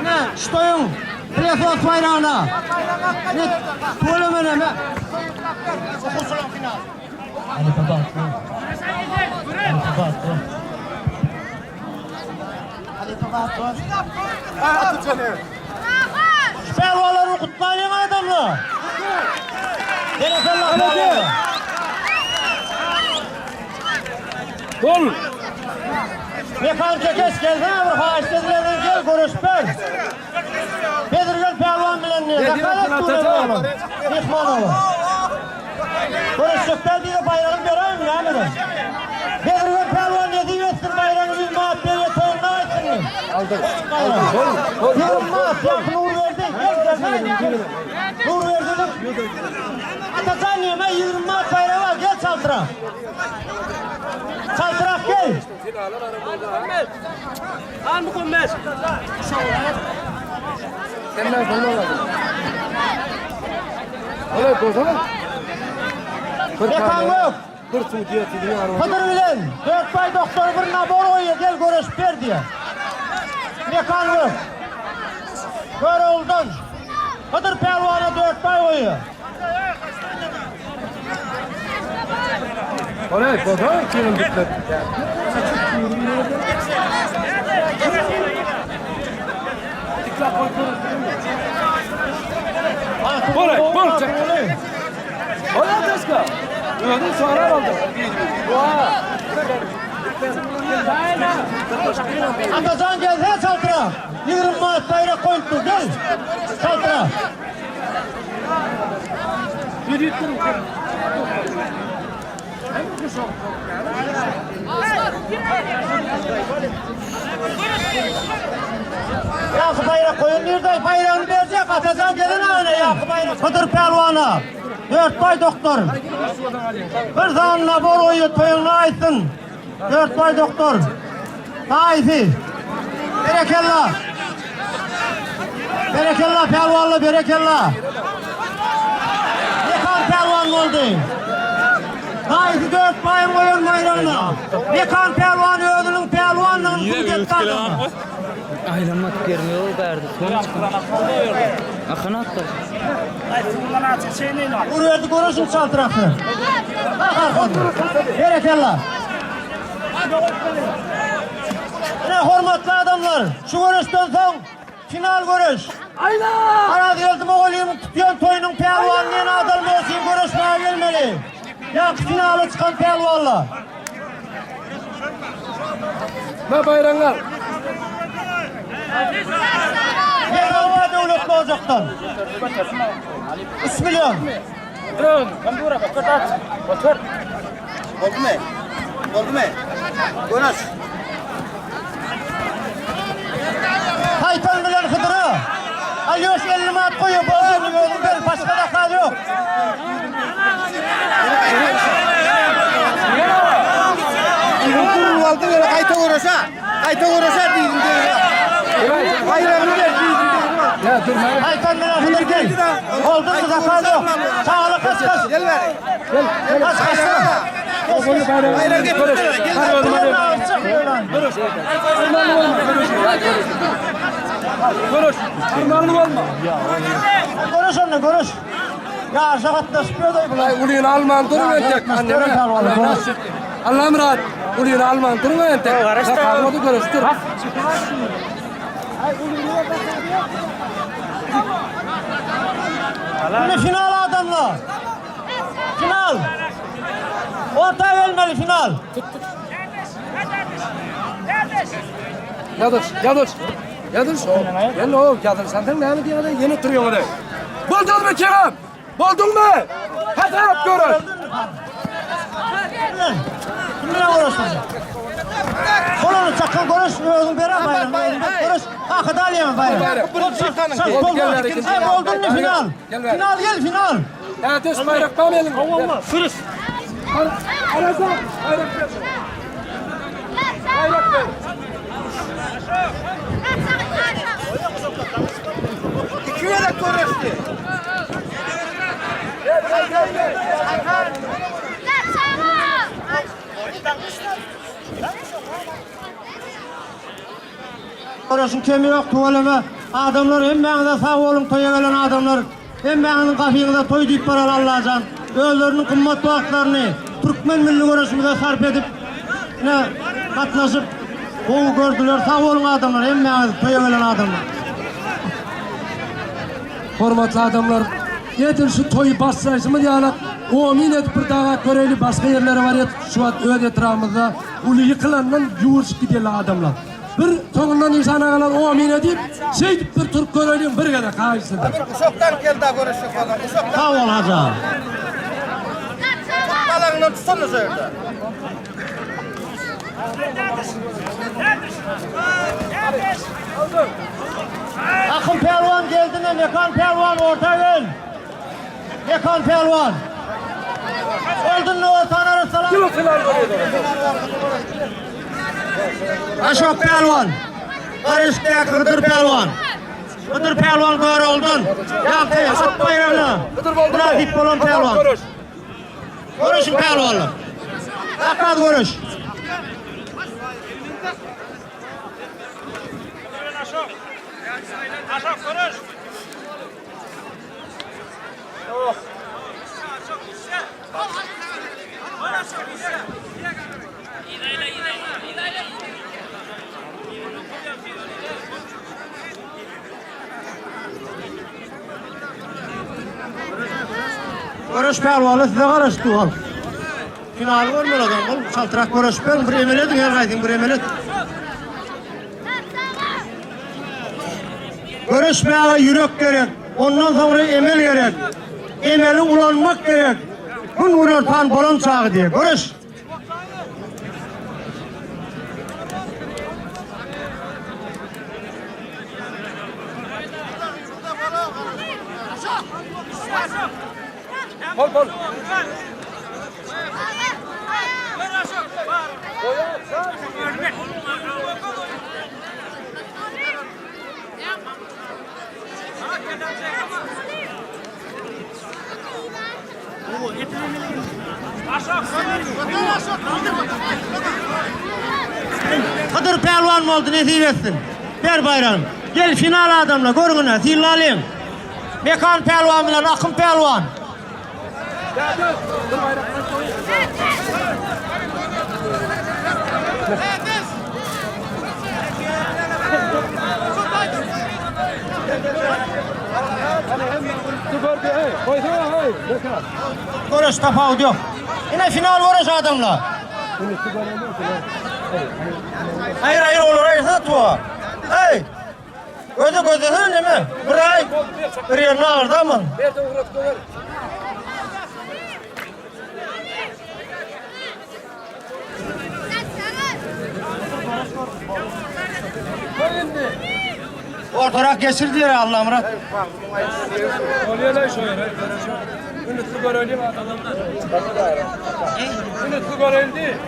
Ne? Ştoýuň Presos baýragyna. Ne? Tüwelemene me. Okuwçylaryň final. Halife Batly. Halife Batly. Halife Batly. Pälwanlary gutlaýyn adamlar. Berekella pälwan. Bol. Mekan Kekeş gelsene bir haýyş edilerden gel görüşper. Bedirgen pälwan bilen ne? Zakaret duran oğlum. Mehman oğlum. Görüşecekler diye bayrağını bereyim mi? Yani. Bedirgen pälwan ne diye etsin bayrağını biz maat beriye toyundan etsin. Aldık. Aldık. Bol. Bol. Yürüm maat yankı nur verdi. Gel gelsene. Nur verdi. Atacan niye? 20 maat bayrağı var. Gel. çaltrak. Çaltrak gel. Senden bolmaz. Olay bozana. Mekan yok. Bir suw diýe siziň ýanyňyzda. Hydyr bilen Dörtbaý doktor bir nabor goýýar, gel göreşip ber diýýär. Mekan gök. Görogludan Hydyr pälwana Dörtbaý goýýar. Olay bozana kimin bitmedi. Bolay, bol çek. Olay deska. Özün sorar aldı. Atajan gelsene çaltıra. 20 manat baýrak goýupdyr, gel. Çaltıra. Ýaňky baýrak goýan nirde? Baýragyny berjek. Atajan gelen ana ýaňky baýrak. Hydyr pälwana. Dörtbaý doktor. Bir sany nabor goýýar, toýuňy aýtsyn. Dörtbaý doktor. Daýysy. Berekella. Berekella pälwanla berekella. Mekan pälwan boldy. Daýysy Dörtbaýyň goýan baýragyna. Mekan pälwan özüniň pälwanlygyny subut etdi adamlar. Aýlanmak ýerine ýol bärde soň çykyp. Akan atlar. Urberdi görüşüň çaltrakly. Bak arkada. Berekella. Ine hormatly adamlar, şu göreşden soň final göreş. Aýla! Arazgeldi mugallymyň tutýan toýunyň pälwany diýen adam bolsun göreşmäge gelmeli. Ýa finala çykan pälwanlar. Ne baýragyňy al. Ýehowa döwletli ojakdan. 3 million. Boldy mı? Boldy mı? Göreş. Haytan bilen Hydyra. Alýoş 50 manat goýup, özüň özüň ber, başga da kal ýok. Gurul aldı böyle kayta uğraşa. Kayta uğraşa dedim diyor. Bayrağını ver dedim diyor. Ya dur ben. Haytan bilen Hydyr gel. Oldu mu zakal yok. Çağla kaç kaç. Gel ver. Kaç kaç. Onu bayrağı. Bayrağı getir. Gel. Hadi oğlum hadi. Armanlı olma. Görüş. Armanlı olma. Görüş onunla görüş. Ya şagatlaşıp da bular. Ay uluyunu alman durun entek. Anneme. Allah'ım rahat. Uluyunu alman durun entek. Kalmadı görüş dur. Şimdi final adamlar. Final. Orta gelmeli final. Yadır, yadır. Yadır. Gel oğlum yadır. Sen ne mi diye yeni duruyorsun oraya. Buldun mu Kerem? Buldun mu? Hadi yap görün. Kimle uğraşmasın? Kolunu çakın konuş, özün beren bayram. Konuş, hakı da alayım bayram. Sen Gel, gel, oldun, gel. sen oldun mu final? Gel, gel. Final gel final. Ya düz bayrak var mı elinde? Olmaz. Sürüs. Arasa bayrak ver. Bayrak ver. İki yere görüştü. Gel gel gel. gel. Görüşün kemi yok tuvaleme. Adamlar hemmäňize sag boluň toýa gelen adamlar. Hemmäňiziň gapyňyza toý diýip barar Allajan. Özleriniň gymmat wagtlaryny türkmen milli göreşimize sarp edip ne gatnaşyp gowy gördüler. Sag boluň adamlar hemmäňiz toýa gelen adamlar. Hormatly adamlar, edil şu toýy başlaýşymyz ýaly omin edip bir daga göreli başga ýerlere barýar. Şu wagt öz etrafymyzda uly ýykylandan ýuwurşyp gideli adamlar. Bir soňundan insan agalar omin edip, şeýdip bir turup görelim bir gezek haýsydyr. Uşaktan gel daha görüşecek falan. Uşaktan Sag bol hacı. balağından tutsana şöyle. Akın Pehlivan geldi ne? Mekan Pehlivan orta gel. Mekan Pehlivan. Oldun ortan arasala. Aşok pälwan. Garyşdäki Hydyr pälwan. Hydyr pälwan Görogludan. Ýagty at baýragyna mynasyp bolan pälwan. Göreşiň pälwanlar. Takmaz göreş. Göreş pälwanlar size garaşdy ol. Finaly görmeli adam ol. Çaltrak göreşip beriň, bir emel ediň her gaýsyň bir emel et. Göreşmäge ýürek gerek, ondan soňra emel gerek. Emeli ulanmak gerek. Gün günortan bolan çagy diýe. Göreş. Bol bol. Hydyr pälwan boldy nesip etsin. Ber baýragyny. Gel final adamlar görüň ine sylalyň. Mekan pälwan bilen Akym pälwan. Göreş tapawudy ýok. Ine final göreş adamlar. Hayır hayır olar aýyrsa tuwa. Hey! Göze gözesene neme? Bir ay bir yerine ağırdı ama. Ortarak geçir diýer Allamyrat. Bolýar şu ýere. Ünütli görelim adamlar. Ünütli göreldi.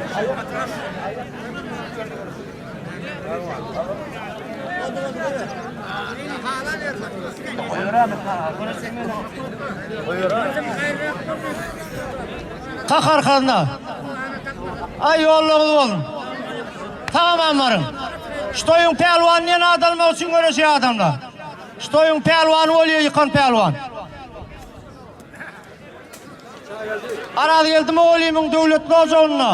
Kak arkasına. Ay ýollaryňyz bolsun. Tamam baryň. Şu toýuň pälwany diýen ad almak üçin göreşýär adamlar. Şu toýuň pälwany bolýar ýykan pälwan. Arazgeldi mugallymyň döwletli ojagynda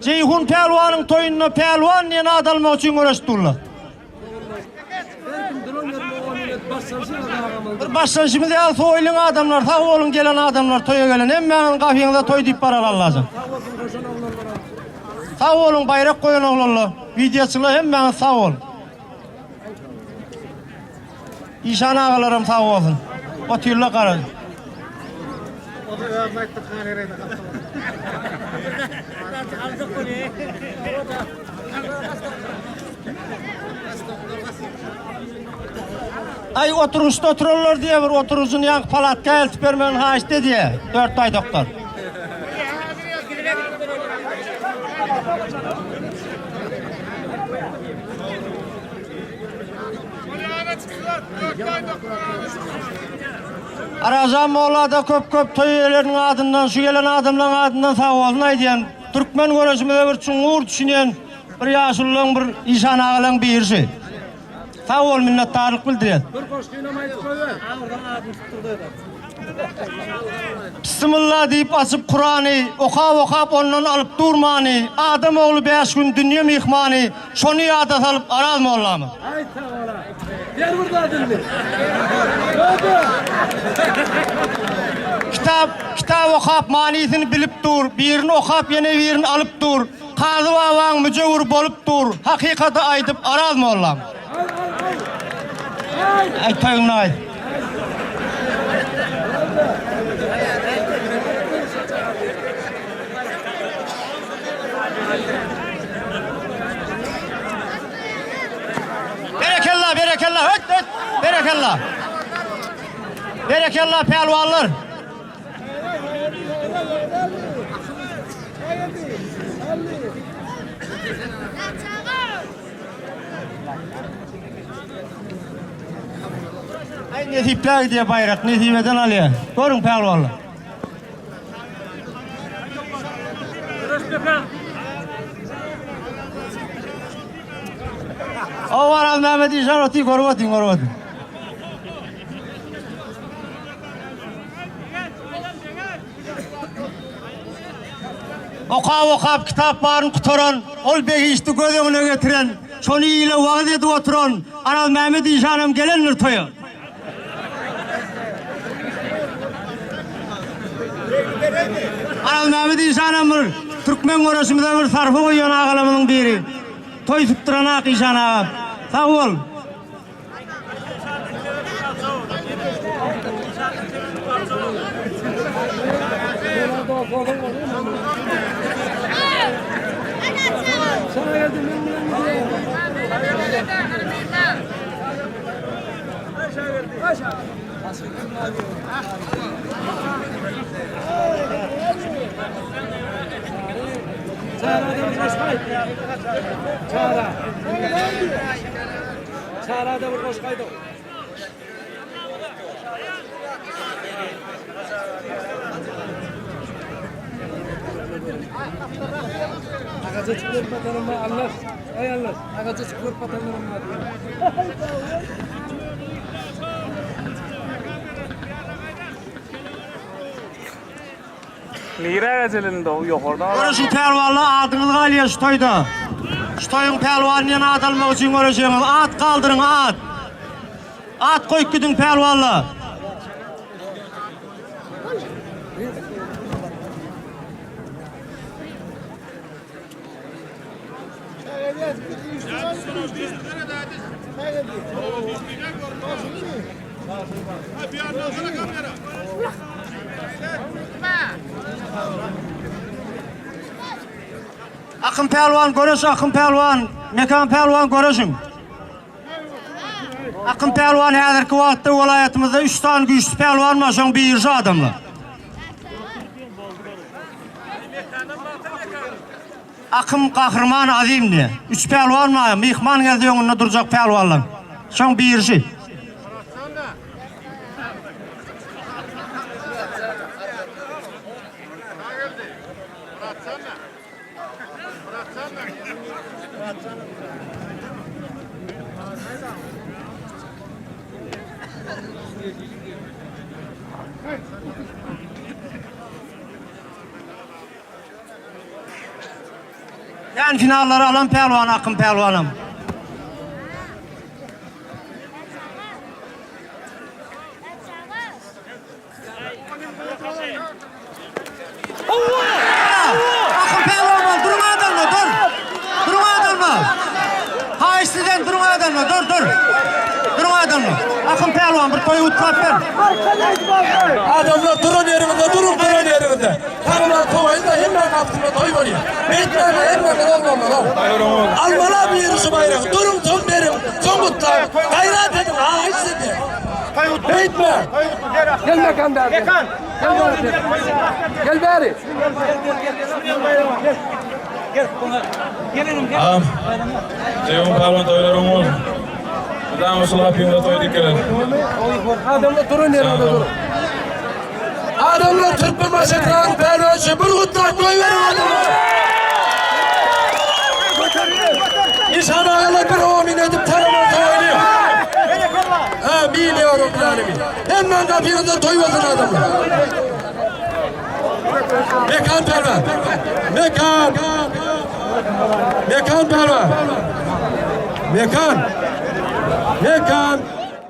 Jeýhun pälwanyň toýunda pälwan diýen ad almak üçin göreşip durlar. Bir başlanşymyz ýaly soýulyň adamlar, sag boluň gelen adamlar, toýa gelen hemmäňiziň gapyňyza toý diýip barar Allajan. Sag boluň baýrak goýan oglanlar, wideoçylar hemmäňiz sag boluň. Işan agalaram sag bolsun. Otyrlar gara. Aý oturyşda oturanlar diýe bir oturyjyny ýaňky palatka eltip bermegini haýyşt edýä. Dört baýdakdan. Arajan mollada köp köp toý eýeleriniň adyndan şu gelen adamlaryň adyndan sag bolsun aýdýan. Türkmen göreşimize bir çuňňur düşünýän bir ýaşulularyň bir işan agalaryň biri şu. Sag bol minnetdarlyk bildirýäs. Bir goşgynam aýdyp goýber. Bismillah diýip açyp Kurany, okap okap ondan alyp dur many, Adam ogly bäş gün dünýe myhmany, şony ýada salyp Araz mollamyz. Aý sag bola. Ber bir zat indi. Boldy. Kitap, kitap okap manysyny bilip dur, birini okap ýene birini alyp dur, Kazy babaň müjewür bolup dur, hakykaty aýdyp Araz mollam. Al al al. Aý. Aý toýuňda aýt. Berekella, berekella, höt, höt, berekella. Berekella pälwanlar. Aý nesipler gidýär baýrak, nesibeden alýar. Görüň pälwanlar. O var Mehmet İşan oty görüp otyň, görüp otyň. Okap okap kitap baryny gutaran, ol behişdi göz öňüne getiren, şony ile wagyz edip oturan Arazmämmet işanam gelendir toýa. Arazmämmet işanam bir türkmen göreşimize bir sarpa goýan agalarymyzyň biri. Toý sypdyranak işan aga. Sag bol. Çarada bir goşgy aýdyň. Agaja çykyp batanym Allah. Aý Allah. Agaja çykyp batanlarym bar. Nirä gelindi o ýokardan? Göreşiň pälwanlar adyňyz galýar şu toýda. Şu toýuň pälwany diýen at almak üçin göreşeňiz. At galdyryň at. At goýup gidiň pälwanlar. Akym pälwan göreş Akym pälwan, Mekan pälwan göreşiň. Akym pälwan häzirki wagtda welaýatymyzda 3 sany güýçli pälwan bar, şoň biri şu adamlar. Akym Gahryman Azim diýe. Üç pälwan bar, myhman gelse öňünde durjak pälwanlar. Şoň birisi. Kän finallary alan pälwan Akym pälwanam. Akym pälwan bol, duruň adamlar, dur. Duruň adamlar. Haýyş sizden duruň adamlar, dur, dur. Duruň adamlar. Akym pälwan bir toýy gutlap ber. Adamlar duran ýeriňizde duruň duran ýeriňizde. Taglar toýunda hemme gapysynda toý bolýar. Beýtmäge hemme oglanlar. Almala biri şu baýragy. Duruň soň beriň, soň gutlaň. Gaýrat ediň, haýyş sizden. Beýtme. Gel mekan bäri. Mekan. Gel bäri. Gel bäri. Ağam, Jeýhun pälwan toýlaryň bolsun. Mydama şul gapyňyza toý dikeler. Adamlar duran ýerinde duruň. Adamlar Türkmenbaşy etrabynyň pälwany üçin bir gutlap goýberiň adamlar. Işan agalar bir omin edip taraman toýly. Amin ya Rabbil alemin. Hemen gapyňyzda toý bolsun adamlar. Mekan pälwan. Mekan. Mekan pälwan. Mekan. Mekan.